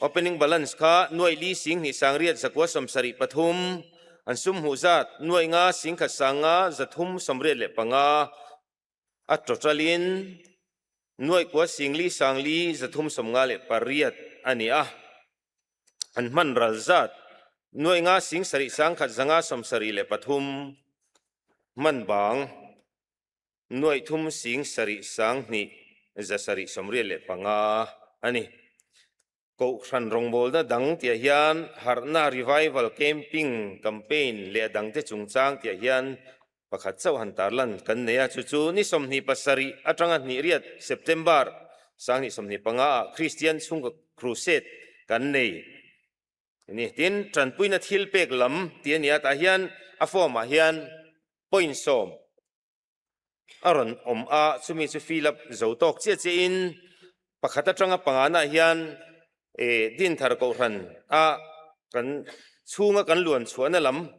Opening balance kha nuaih li 2 9 riat 9 70 3, an sum hmuh zat nuaih nga 10 1 5 385, a total-in nuaih kua 4 4 358 a ni a. An hman ral zat nuaih nga 7 1 573, hman bang nuaih thum 7 1 785 a ni. Kohhran rawngbawlna dang tihah hian harhna revival camping campaign leh a dangte chungchang tihah hian pakhat chauh han tarlan kan nei a, chu chu ni 27 atanga hnih riat September 2025 ah Kristian chhungkaw crusade kan nei a ni. Tin, tanpuina thil pek lam tih a ni a, tah hian a form ah hian point 10 a rawn awm a, chumi chu fill up zo tawk chiah chiah in pakhat atanga pangana hian eh Dinthar Kohhran a kan chhunga kan luan chhuahna lam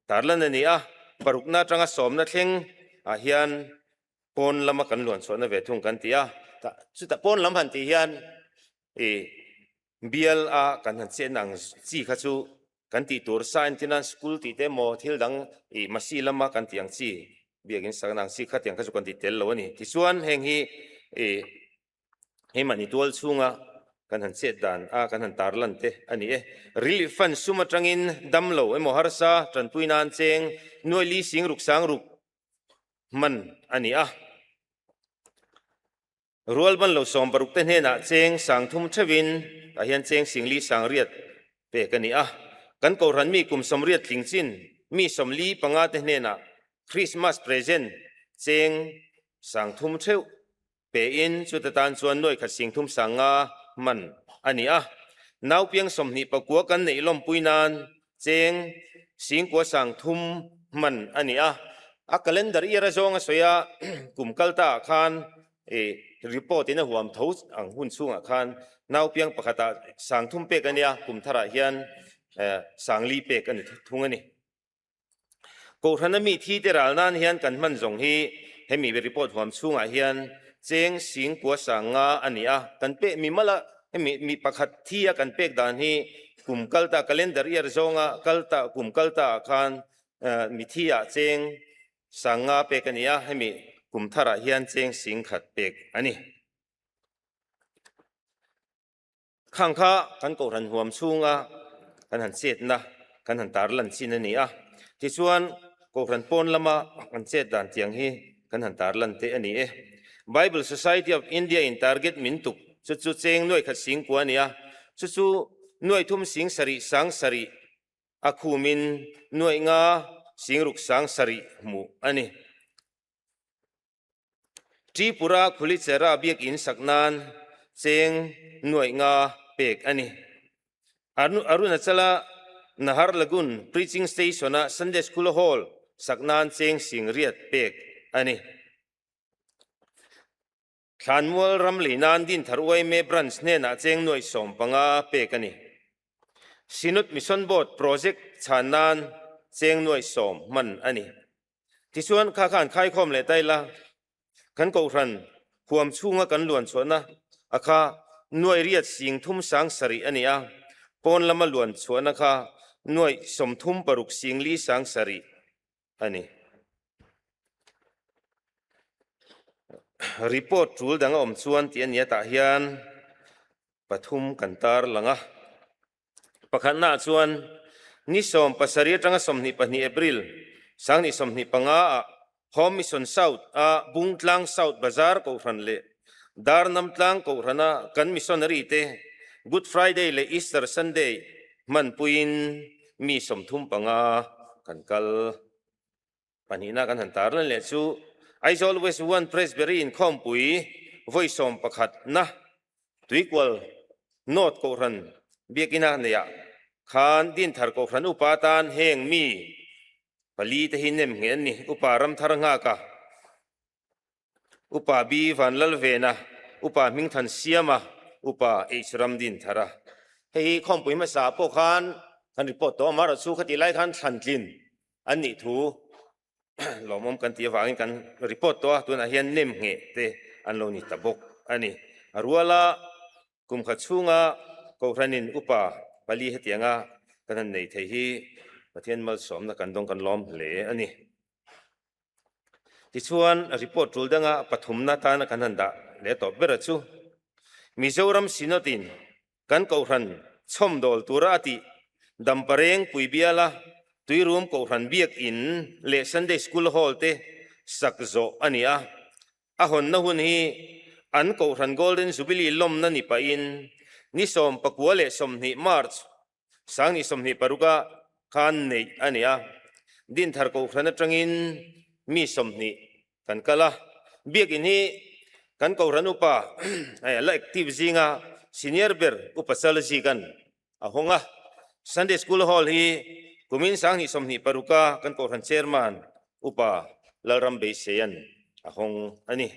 tarlan a ni a, parukna atanga sawmna thleng ah hian pawn lama kan luan chhuahna ve thung kan ti a, chutah pawn lam han tih hian eh bial a kan han chenna ang chi kha chu kan tih tur sa entirnan school tih te emaw thil dang ih masi lama kan tih ang chi biakin sakna ang chi kha tiang kha chu kan ti tel lo a ni. Tichuan heng hi ih hei mahni tual chhunga kan han chet dan a kan han tarlan te a ni e. Relief fund sum atangin damlo emaw harsa tanpui nan cheng nuai li 6 6 hman a ni a. Rualban lo 60 te hnenah cheng 3000 theuhin tah hian cheng 4,080 pek a ni a. Kan kohhran mi kum 80 tling chin mi 45 te hnenah Christmas present cheng 3000 theuh pein chuta tan chuan nuai khat 35,000 man a ni a. Naupiang 29 kan neih lawmpui nan cheng 9,030 man a ni a. A calendar year a zawng a sawi a, kum kal ta ah khan report in a huam tho ang hun chhungah khan naupiang pakhatah 3000 pek a nia, kum tharah hian 4000 pek a ni thung a ni. Kohhrana mi thi te ral nan hian kan hman zawng hi hemi report huam chhungah hian cheng 9,050 a ni a. Kan pek mi mala hemi mi pakhat thi a kan pek dan hi kum kal ta calendar year zawnga kal ta kum kal ta ah khan mi thi ah cheng 50 pek a ni a, hemi kum tharah hian cheng 10,000 pek a ni. Khang kha kan kohhran huam chhunga kan han chetna kan han tar lan chin a ni a, tichuan kohhran pawn lama kan chet dan tiang hi kan han tar lan te a ni e. Bible Society of India in target min tuk chu chu cheng nuai khat 9,000 a ni a, chu chu nuai thum 7,000 7,000 a khumin nuai nga 6,070 hmuh a ni. Tripura Khulichera biakinn sak nan cheng nuai nga pek a ni. Arunachala Naharlagun Preaching Station-a Sunday School Hall sak nan cheng 8,000 pek a ni. Thlanmual ram lei nan Dinthar Uaime Branch hnenah cheng nuai 15 pek a ni. Synod Mission Board Project chhan nan cheng nuai 10 hman a ni. Tichuan kha khan khaikhawm leh tai la, kan kohhran huam chhunga kan luan chhuahna a kha nuai riat 37,000 a ni a, pawn lama luan chhuahna kha nuai 36 4,007 a ni. Report tul dang a awm chuan tih a ni a tah hian pathum kan tar lang a. Pakhatnaah chuan ni 17 atanga 22 April 2025 ah Home Mission South a Bungtlang South Bazar Kohhran leh Darnamtlang Kohhrana kan missionary te Good Friday leh Easter Sunday hmanpuiin mi 35 kan kal. Pahnihna kan han tar lan leh chu Aizawl West One Presbytery inkhawmpui vawi 11na Tuikual North Kohhran biakina neihah khan Dinthar Kohhran upa atan heng mi pali te hi nem ngheh an ni. Upa Ramthar Nghaka, Upa B Vanlalvena, Upa Hmingthan Siama, Upa H Ramdinthara. Hei hi khawmpui hmasa pawh khan kan report tawh a, amaherawhchu chu khati lai khan thlantlin an nih thu lawmawm kan tih avangin kan report tawh a, tunah hian nem ngheh te an lo ni ta bawk a ni. A ruala kum khat chhunga Kohhranin upa pali hetianga kan han nei thei hi Pathian malsawmna kan dawng kan lawm hle a ni. Tichuan report tul danga pathumna tana kan han dah leh tawh ber a chu Mizoram Synod in kan Kohhran chhawmdawl tura a tih Dampareng Puibiala Tuirum Kohhran Biakin leh Sunday School Hall te sak zawh a ni a. A hawnna hun hi an Kohhran Golden Jubilee lawmna ni pahin ni 29 March 2026 ah khan neih a ni a. Dinthar Kohhran atangin mi 20 kan kal a. Biakin hi kan Kohhran upa la active zinga senior ber Upa Chalzikan a hawng a. Sunday School Hall hi kumin 2026 a kan Kohhran Chairman Upa Lalram Beiseian a hawng a ni.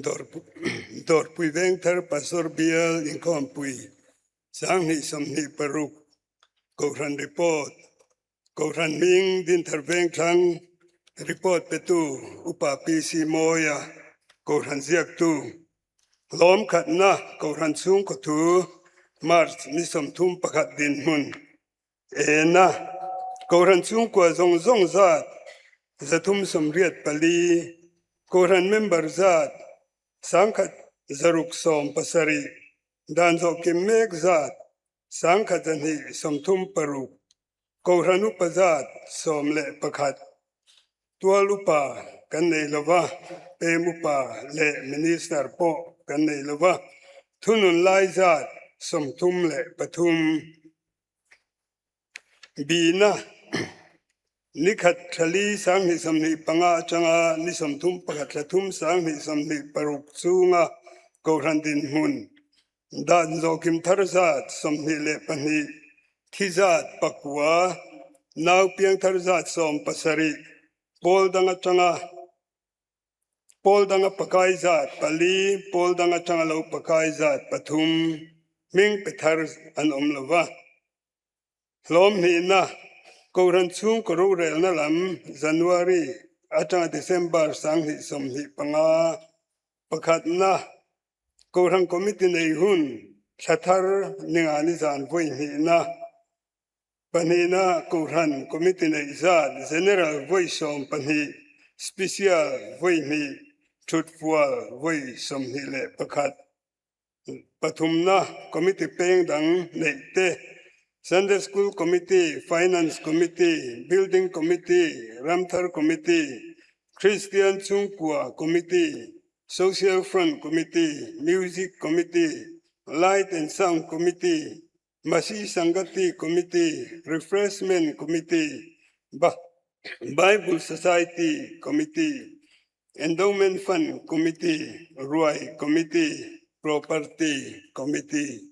Dawrpui Vengthar Pastor Bial Inkhawmpui 2026 Kohhran Report Kohhran hming Dinthar Vengthlang Report petu Upa PC Mawia Kohhran ziaktu Hlawmkhatna Kohhran chhungkaw thu March ni 31 dinhmun Ena, Kohhran chhungkua zawng zawng zat 384, Kohhran member zat 1670, dan zawh kim mek zat 1236, Kohhran upa zat 11, Tual upa kan nei lova, pem upa leh minister pawh kan nei lova, thunun lai zat 33. Bina, Nikhat thlali 2025 atanga ni 31 thlathum 2026 chhunga Kohhran dinhmun dan zawhkim thar zat 22, thi zat pakua, nau piang thar zat 17, pawl dang atanga Pawl danga pakai zat pali, pawl dang atanga lo pakai zat pathum, hming pe thar an awm lo va. Hlawm hnihna, Kohhran chhungkaw rorelna lam January atanga December 2025, pakhatna, Kohhran Committee nei hun thla thar ningani zan vawi hnihna, Pahnihna Kohhran Committee neih zat General vawi 12, Special vawi hnih, Thutfual vawi 21. Pathumna Committee peng dang neih te, Sunday School Committee, Finance Committee, Building Committee, Ramthar Committee, Kristian Chhungkua Committee, Social Front Committee, Music Committee, Light and Sound Committee, Masi Sangati Committee, Refreshment Committee, Bible Society Committee, Endowment Fund Committee, Ruai Committee, Property Committee.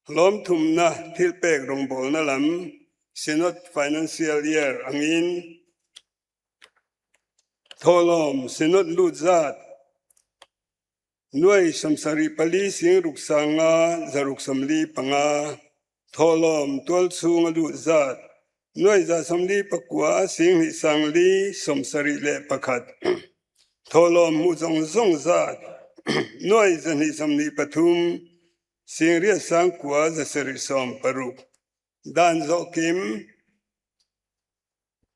Hlawmthumna thilpek rawngbawlna lam Synod Financial Year angin thawhlawm Synod lut zat Nuai 74 sing ruk sanga zaruk 45, thawhlawm tual chhung a lut zat nuai 149 sing hnih sang li 71, thawhlawm hmuh zawng zawng zat nuai 223 sing riat sang kua 760, dan zawh kim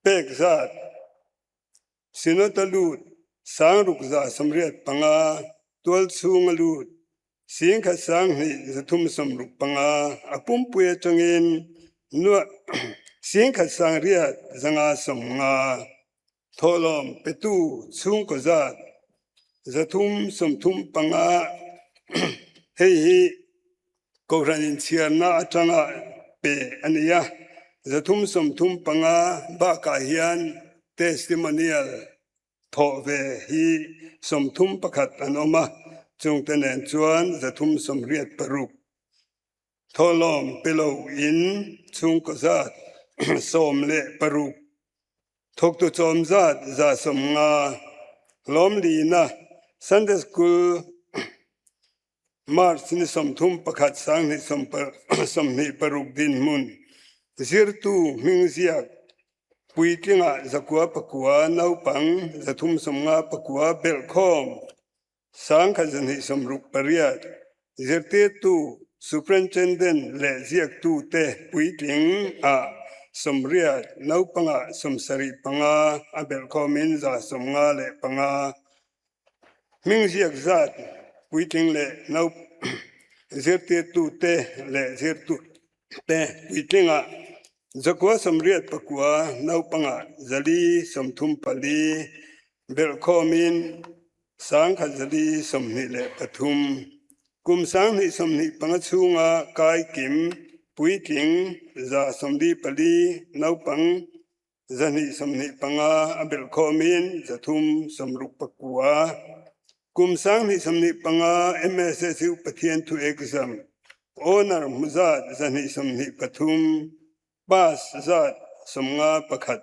pek zat Synod a lut, 6185, tual chhung a lut, 10 sang hnih 365, a pumpui atangin 10 sang riat 590, thawhlawm petu chhungkaw zat 335, hei hi Kohhran inchhiarna atanga pe a ni a, 335 bakah hian testimonial thawh ve hi 31 an awm a, chungte nen chuan 386 thawhlawm pe lo in chhungkaw zat 16 thawktu chawm zat 150 hlawmlina Sunday School March ni 31 2026 dinhmun zirtu hming ziak puitlingah 909 naupang 359 belhkhawm 1268 zirtirtu superintendent leh ziaktute puitling ah 80 naupangah 75 a belhkhawmin 195. Hming ziak zat puitling leh zirtirtute leh zirtute puitlingah 989 naupangah 434 belhkhawmin 1123 kum 2025 chhunga kai kim puitling 144 naupang 225 a belhkhawmin 369. Kum 2025 MSSU Pathian thu exam honor hmu zat 223, pass zat 51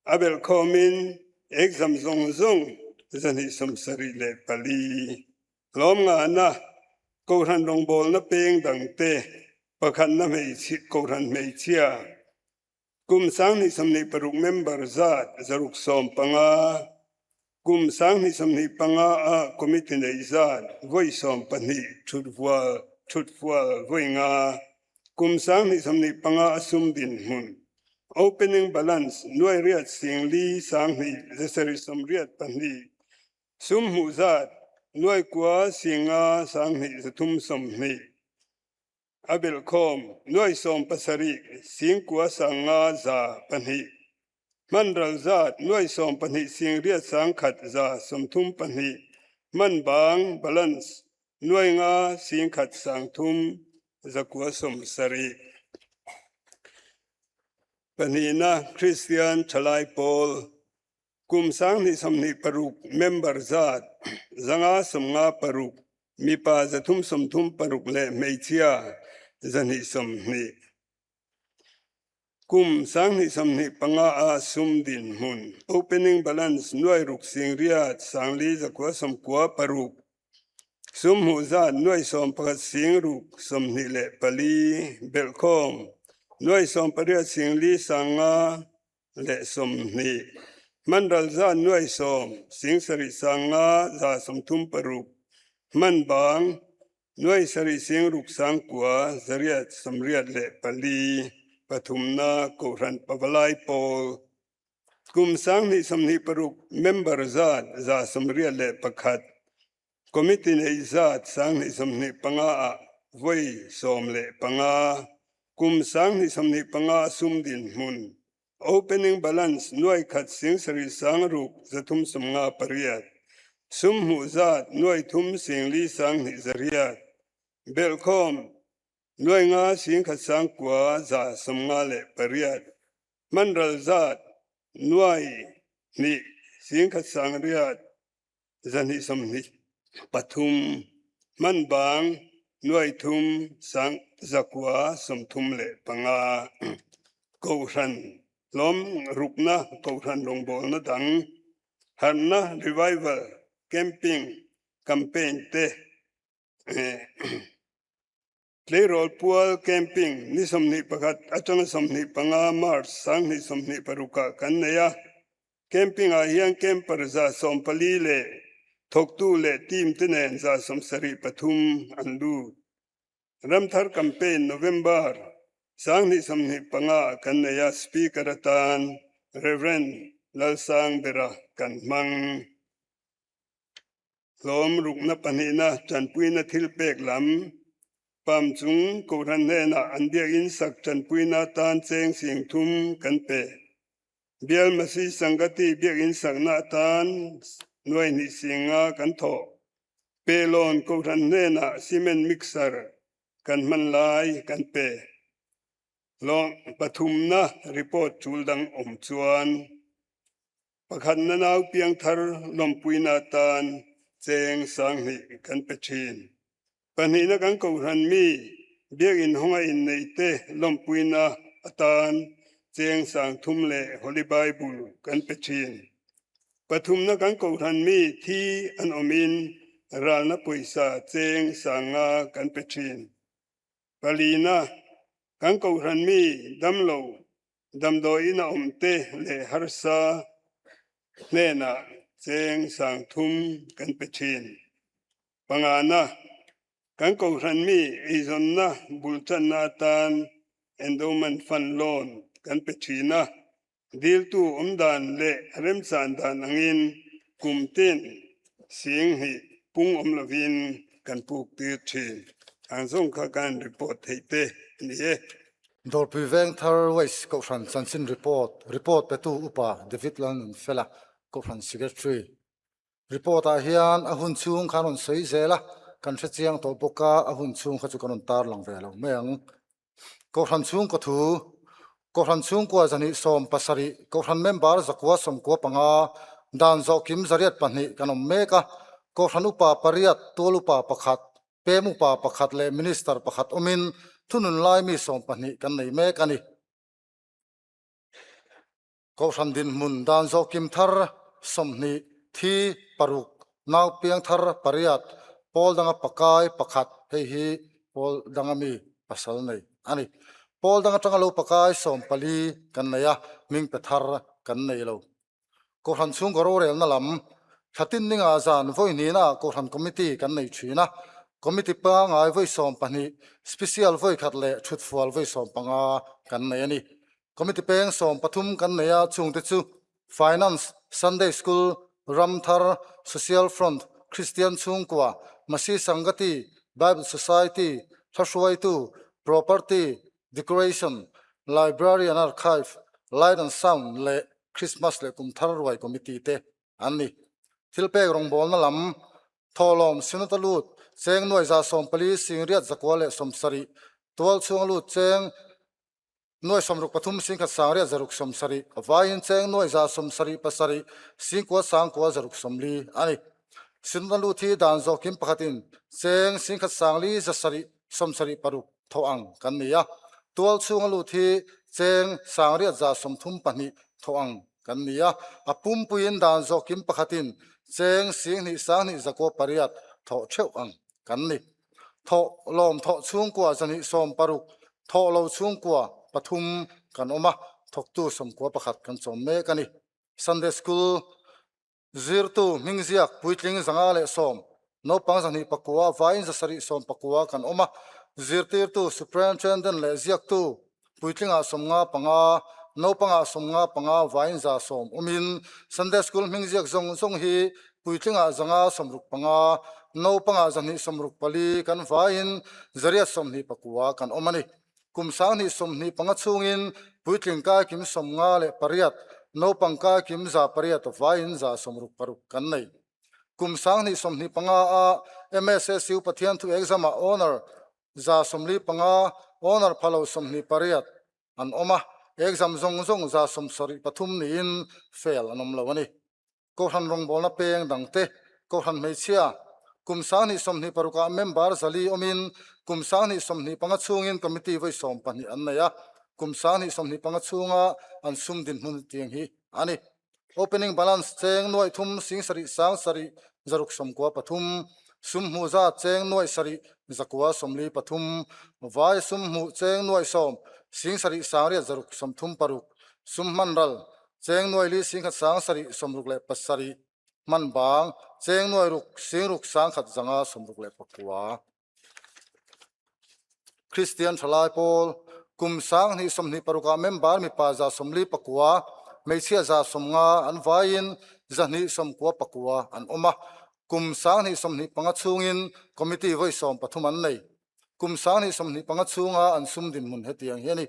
a belhkhawmin exam zawng zawng. 274. Lawm ngahna Kohhran rawngbawlna peng dangte pakhatna hmeichhia Kohhran hmeichhia Kum 2026 member zat 615, kum 2025 ah committee nei zat voi 12 thutvual thutfual voi nga, kum 2025 a sum dinhmun opening balance nuai riat sing li sang hnih 782, sum hmuh zat nuai kua sing nga sang hnih 320. A belhkhawm nuai 17 singkua 500 2. Hman ral zat nuai 12 singriat 1000 32. Hman bang balance nuai nga 10 3 970. Pahnihna Kristian Thalai Pawl Kum 2026 member zat 556, mipa 336 le hmeichhia 220. Kum 2025 ah sum dinhmun opening balance nuai ruk singriat sangli 996, sum hmuh zat nuai 11 singruk 24, belhkhawm nuai 18 singli 500 le 20. Hman ral zat nuai 10 sing sarih 500 36. Hman bang nuai sarih sing ruk 9,000 804. Pathumna Kohhran Pavalai Pawl Kum 2026 member zat 181. Committee nei zat 2025 ah voi 15. Kum 2025 sum dinhmun opening balance nuai khat sing sarih sang ruk 358. Sum hmuh zat nuai thum sing li 2 800. Belhkhawm nuai nga sing khat 9,000 58. Hman ral zat nuai hnih sing khat 800 223. Hman bang nuai thum sang 935. Kohhran hlawm rukna Kohhran rawngbawlna dang harhna revival camping campaign te Tleirawl pual camping ni 21 atanga 25 March 2026 ah kan nei a. Camping ah hian camper 140 leh thawktu leh team te nen 73 an lut. Ramthar campaign November 2025 ah kan nei a, speaker atan Rev. Lalsangbera kan hmang. Hlawm rukna pahnihna tanpuina thil pek lam pam chung Kohhran hnenah an biakinn sak tanpuina atan cheng sing thum kan pe. Bial Masi Sangati biakinn sakna atan nuai hnih sing nga kan thawh. Pelawn Kohhran hnenah cement mixer kan hman lai kan pe. Hlawm pathumna report tul dang awm chuan. Pakhatna nau piangthar lawmpuina atan cheng 2000 kan pe thin. Pahnihna kan Kohhran mi biakinn hawnga inneih te lawmpuina atan cheng 3000 leh Holy Bible kan pe thin. Pathumna kan Kohhran mi thi an awmin ralna pawisa cheng 500 kan pe thin. Palina kan Kohhran mi damlo damdawiin a awm te leh harsa hnenah cheng 3000 kan pe thin. Pangana kan Kohhran mi eizawnna bultanna atan endowment fund loan kan pe thin a. Diltu awm dan leh remchan dan angin kum tin sing hi pung awm lovin kan puk tir thin. Ang zawng kha kan report theih te a ni e. Dawrpui Vengthar West Kohhran Chanchin Report, Report petu Upa David Lalnunfela, Kohhran Secretary. Report ah hian a hun chhung kha an rawn sawi zel a, kan hre chiang tawh bawk a, a hun chhung kha chu kan rawn tarlang ve lo mai ang. Kohhran chhungkaw thu, Kohhran chhungkua 270, Kohhran member 195, dan zawh kim 802 kan awm mek a, Kohhran upa pariat, tual upa pakhat, pem upa pakhat leh minister pakhat awmin thunun lai mi 12 kan nei mek a ni. Kohhran dinhmun dan zawh kim thar 20 thi. paruk, nau piang thar pariat, pawl danga pakai pakhat, hei hi pawl danga mi pasal nei a ni. Pawl dang atanga lo pakai 14 kan nei a, hming pe thar kan nei lo. Kohhran chhungkaw rorelna lam thlatin ninga zan vawi hnihna Kohhran Committee kan nei thin a, Committee pangngai vawi 12, Special vawi khat leh thutfual vawi 15 kan nei a ni. Committee peng 13 kan nei a, chungte chu Finance, Sunday School, Ramthar, Social Front, Kristian Chhungkua, Masi Sangati, Bible Society, Hlahruaitu, Property, Decoration, Library and Archive, Light and Sound leh Christmas leh kum thar ruai committee te an ni. Thil pek rawngbawlna lam thawhlawm Synod a lut cheng nuai 140 170 tual chhung a lut cheng 63 1,870 vaiin cheng 77 9,960 a ni. Synod a lut hi dan zawhkim pakhatin cheng 1,500 76 thawh ang kan ni a, tual chhunga lut hi cheng 832 thawh ang kan ni a, a pumpuiin dan zawhkim pakhatin cheng 2,298 thawh theuh ang kan ni. Thawh lawm thawh chhungkua 260, thawh lo chhungkua pathum kan awm a, thawktu 91 kan chawm mek a ni. Sunday School Zirtu, hmingziak, puitling 110, naupang 209, vaiin 719 kan awm a. Zirtirtu, Superintendent leh ziaktu, puitlingah 55, naupangah 55, vaiin 110 awmin Sunday School hmingziak zawng zawng hi puitlingah 165, naupangah 264 kan vaiin 829 kan awm a ni. Kum 2025 chhungin puitling kai kim 58, naupang kai kim 108 vaiin 166 kan nei. Kum 2025 a MSSU Pathian thu exam-ah Honour 145, Honour phalo 28 an awm a, exam zawng zawng 73 niin fail an awm lo a ni. Kohhran rawngbawlna peng dangte, Kohhran hmeichhia, kum 2026ah member 400 awmin kum 2025 chhungin committee vawi 12 an nei a, kum 2025 chhunga an sum dinhmun tiang hi a ni. Opening balance cheng 3 7 7 693, sum hmuh zat cheng 7 943, vai sum hmuh cheng 10 7 836, sum hman ral cheng nuai li 10 7 67 hman bang cheng 6 6 1,169. Christian Thalai Pawl kum 2026ah member mipa 149, hmeichhia 150 an vaiin 299 an awm a, kum 2025 chhungin committee vawi 13 an nei. Kum 2025 chhunga an sum dinhmun hetiang hi a ni.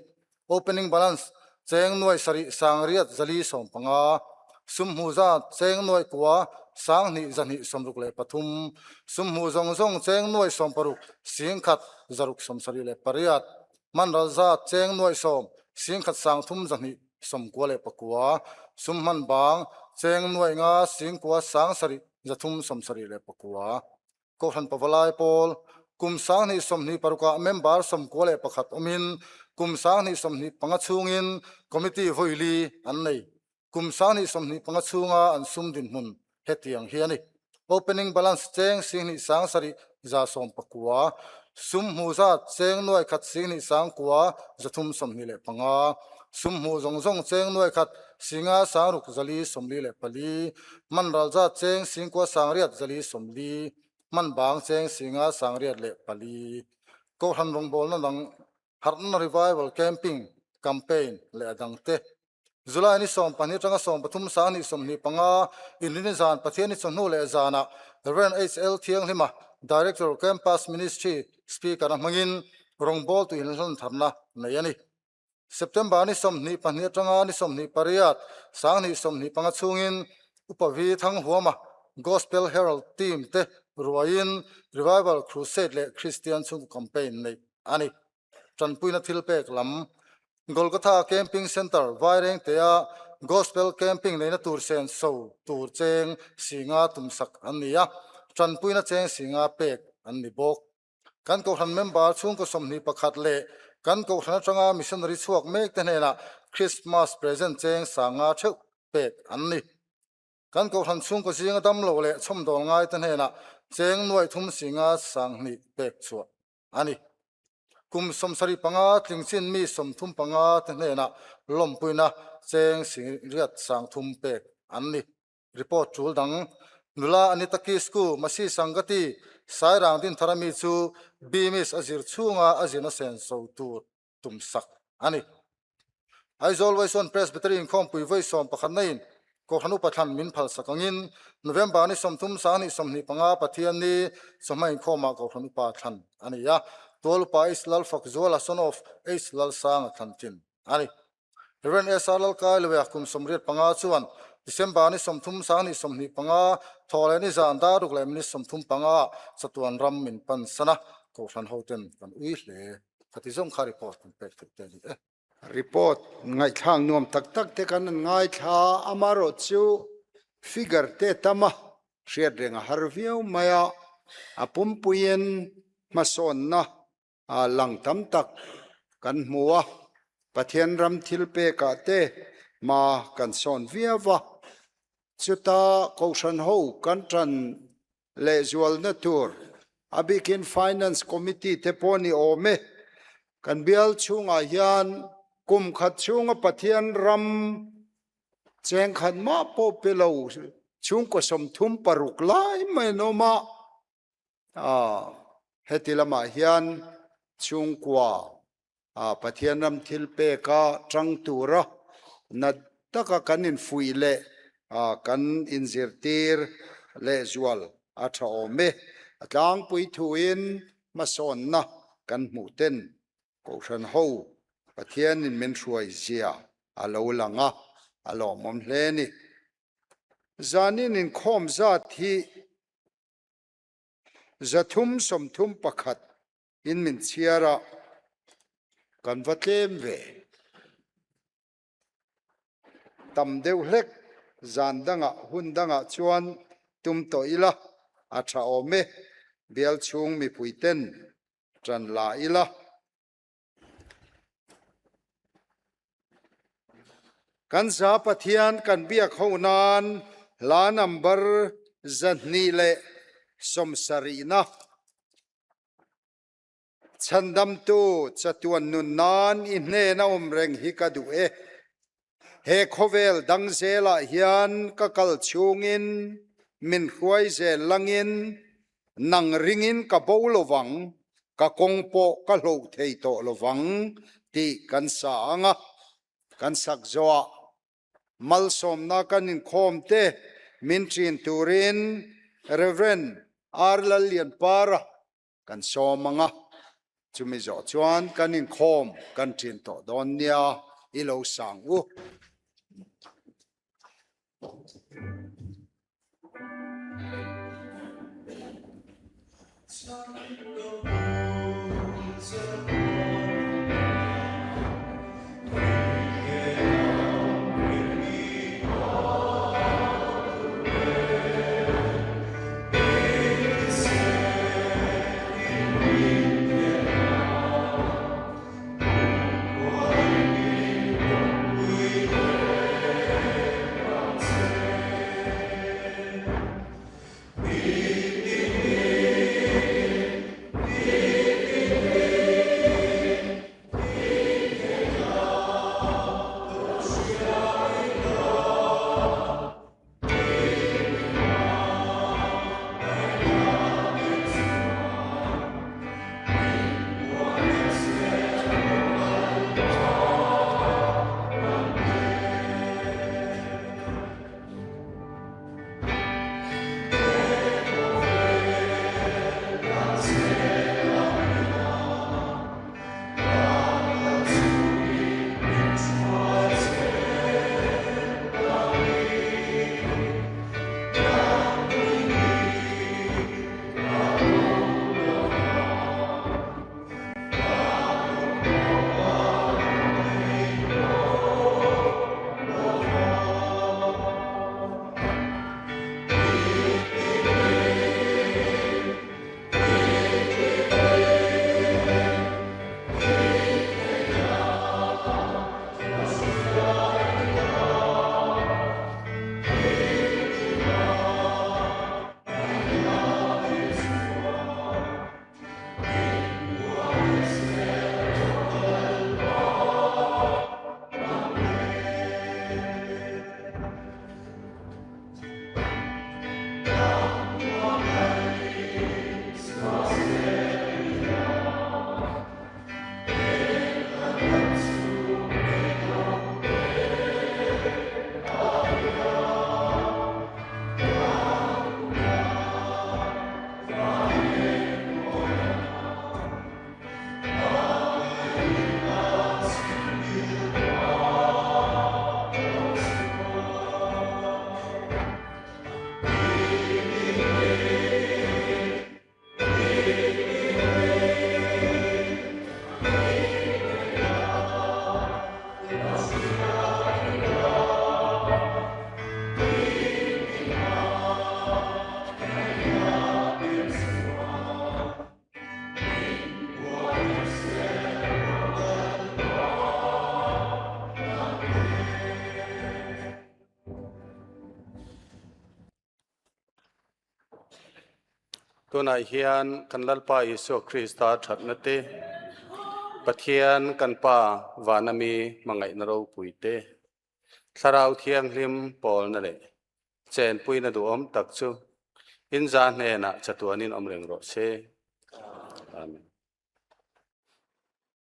Opening balance cheng 7 8 475, sum hmu zat cheng 9 2 263, sum hmu zawng zawng cheng 60 1 168, hman ral zat cheng 10 1 3 299, sum hman bang cheng 5 9 7 379. Kohhran Pavalai Pawl kum 2026ah member 91 awmin kum 2025 chhungin committee vawi li an nei. Kum 2025 chhunga an sum dinhmun hetiang hi a ni. Opening balance cheng 2 7 119, sum hmu zat cheng 1 2 9 325, sum hmu zawng zawng cheng 1 5 5 6 54, hman ral zat cheng 9 8 4 hman bang cheng 5 804. Kohhran rawngbawlna dang Harhna Revival Camping Campaign leh a dangte. July ni 12 atanga 13 2025 Inrini zan Pathian ni chawhnu leh zanah Rev HL Thianghlima Director Campus Ministry Speaker a hmangin rawngbawltu inhlan tharna nei a ni. September ni 22 atanga ni 28 2025 chhungin Upa V Thanghuama Gospel Herald Team te ruaiin Revival Crusade leh Kristian chhungkaw campaign nei a ni. Tanpuina thil pek lam Golgotha Camping Centre Vairengtea Gospel Camping neina tur sen so tur cheng 5 tumsak an ni a, tanpuina cheng 5 pek an ni bawk. Kan kohhran member chhungkaw 21 leh kan kohhran atanga missionary chhuak mek te hnenah Christmas present cheng 5 theuh pek an ni. Kan Kohhran chhungkaw zinga damlo leh chhawmdawl ngaite hnenah cheng nuaih thum singa 2000 pek chhuah a ni. Kum 75 tling chin mi 35 te hnenah lawmpuina cheng singriat 3000 pek an ni. Report tul dang Nula Anita Kisku, Masi Sangati, Sairang Dinthar ami chu BMIS a zir chhunga a zirna senso tur tum sak a ni. Aizawl Vawisawn Presbytery inkhawmpui vawi sawm pakhat naiin Kohhran Upa thlan min phal sak angin November ni 30 2025 Pathian ni chawhma inkhawmah Kohhran Upa thlan a ni a, Tual Upa H Lalfakzuala son of H Lalsanga thlan tlin a ni. Rev. SR Lalkailuia kum 85 chuan December ni 30 2025 thawh leh ni zan dar ruk leh minute 35 ah chatuan ram min pan san a, Kohhran hoten kan ui hle. Khati zawng kha report kan pek theih te a ni e. Report ngaihthlak nuam tak tak te kan an ngaithla a, amaherawh chu figure te tam a hriat reng a har viau mai a, a pumpuiin hmasawnna lang tam tak kan hmu a, Pathian ram thil pekah te hma kan sawn viau a, chuta Kohhran ho kan tan lehzualna tur a bikin Finance Committee te pawh ni awm e. Kan bial chhungah hian kum khat chhunga Pathian ram cheng khat mah pawh pe lo chhungkaw 36 lai mai an awm a. Heti lamah hian chhungkua Pathian ram thil peka tang tura na taka kan infuih leh kan inzirtir lehzual a tha awm e. A tlangpui thuin hmasawnna kan hmuh ten Kohhran ho Pathianin min hruai zia a lo lang a, a lawmawm hle a ni. Zanin inkhawm zat hi 331 in min chhiar a, kan va tlem ve. Tam deuh hlek zan dangah hun dangah chuan tum tawh ila a tha awm e, bial chhung mipui ten tan la ila. Kan za Pathian kan biak ho nan hla number 270na. Chhandamtu chatuan nun nan i hnen a awm reng hi ka duh e. He khawvel dang zelah hian ka kal chhungin min hruai zel langin nang ringin ka bo lovang, ka kawng pawh ka hloh thei tawh lovang tih kan sa ang a, kan sak zawhah malsawmna kan inkhawm te min ṭin turin Rev. R. Lallianpara kan sawm ang a, chumi zawh chuan kan inkhawm kan ṭin tawh dawn nia i lo sang u. Tunah hian kan Lalpa Isua Krista thatna te, Pathian kan Pa vana mi hmangaihna ropui te, Thlarau Thianghlim pawlna leh chenpuina duhawm tak chu in za hnenah chatuanin awm reng rawh se. Amen.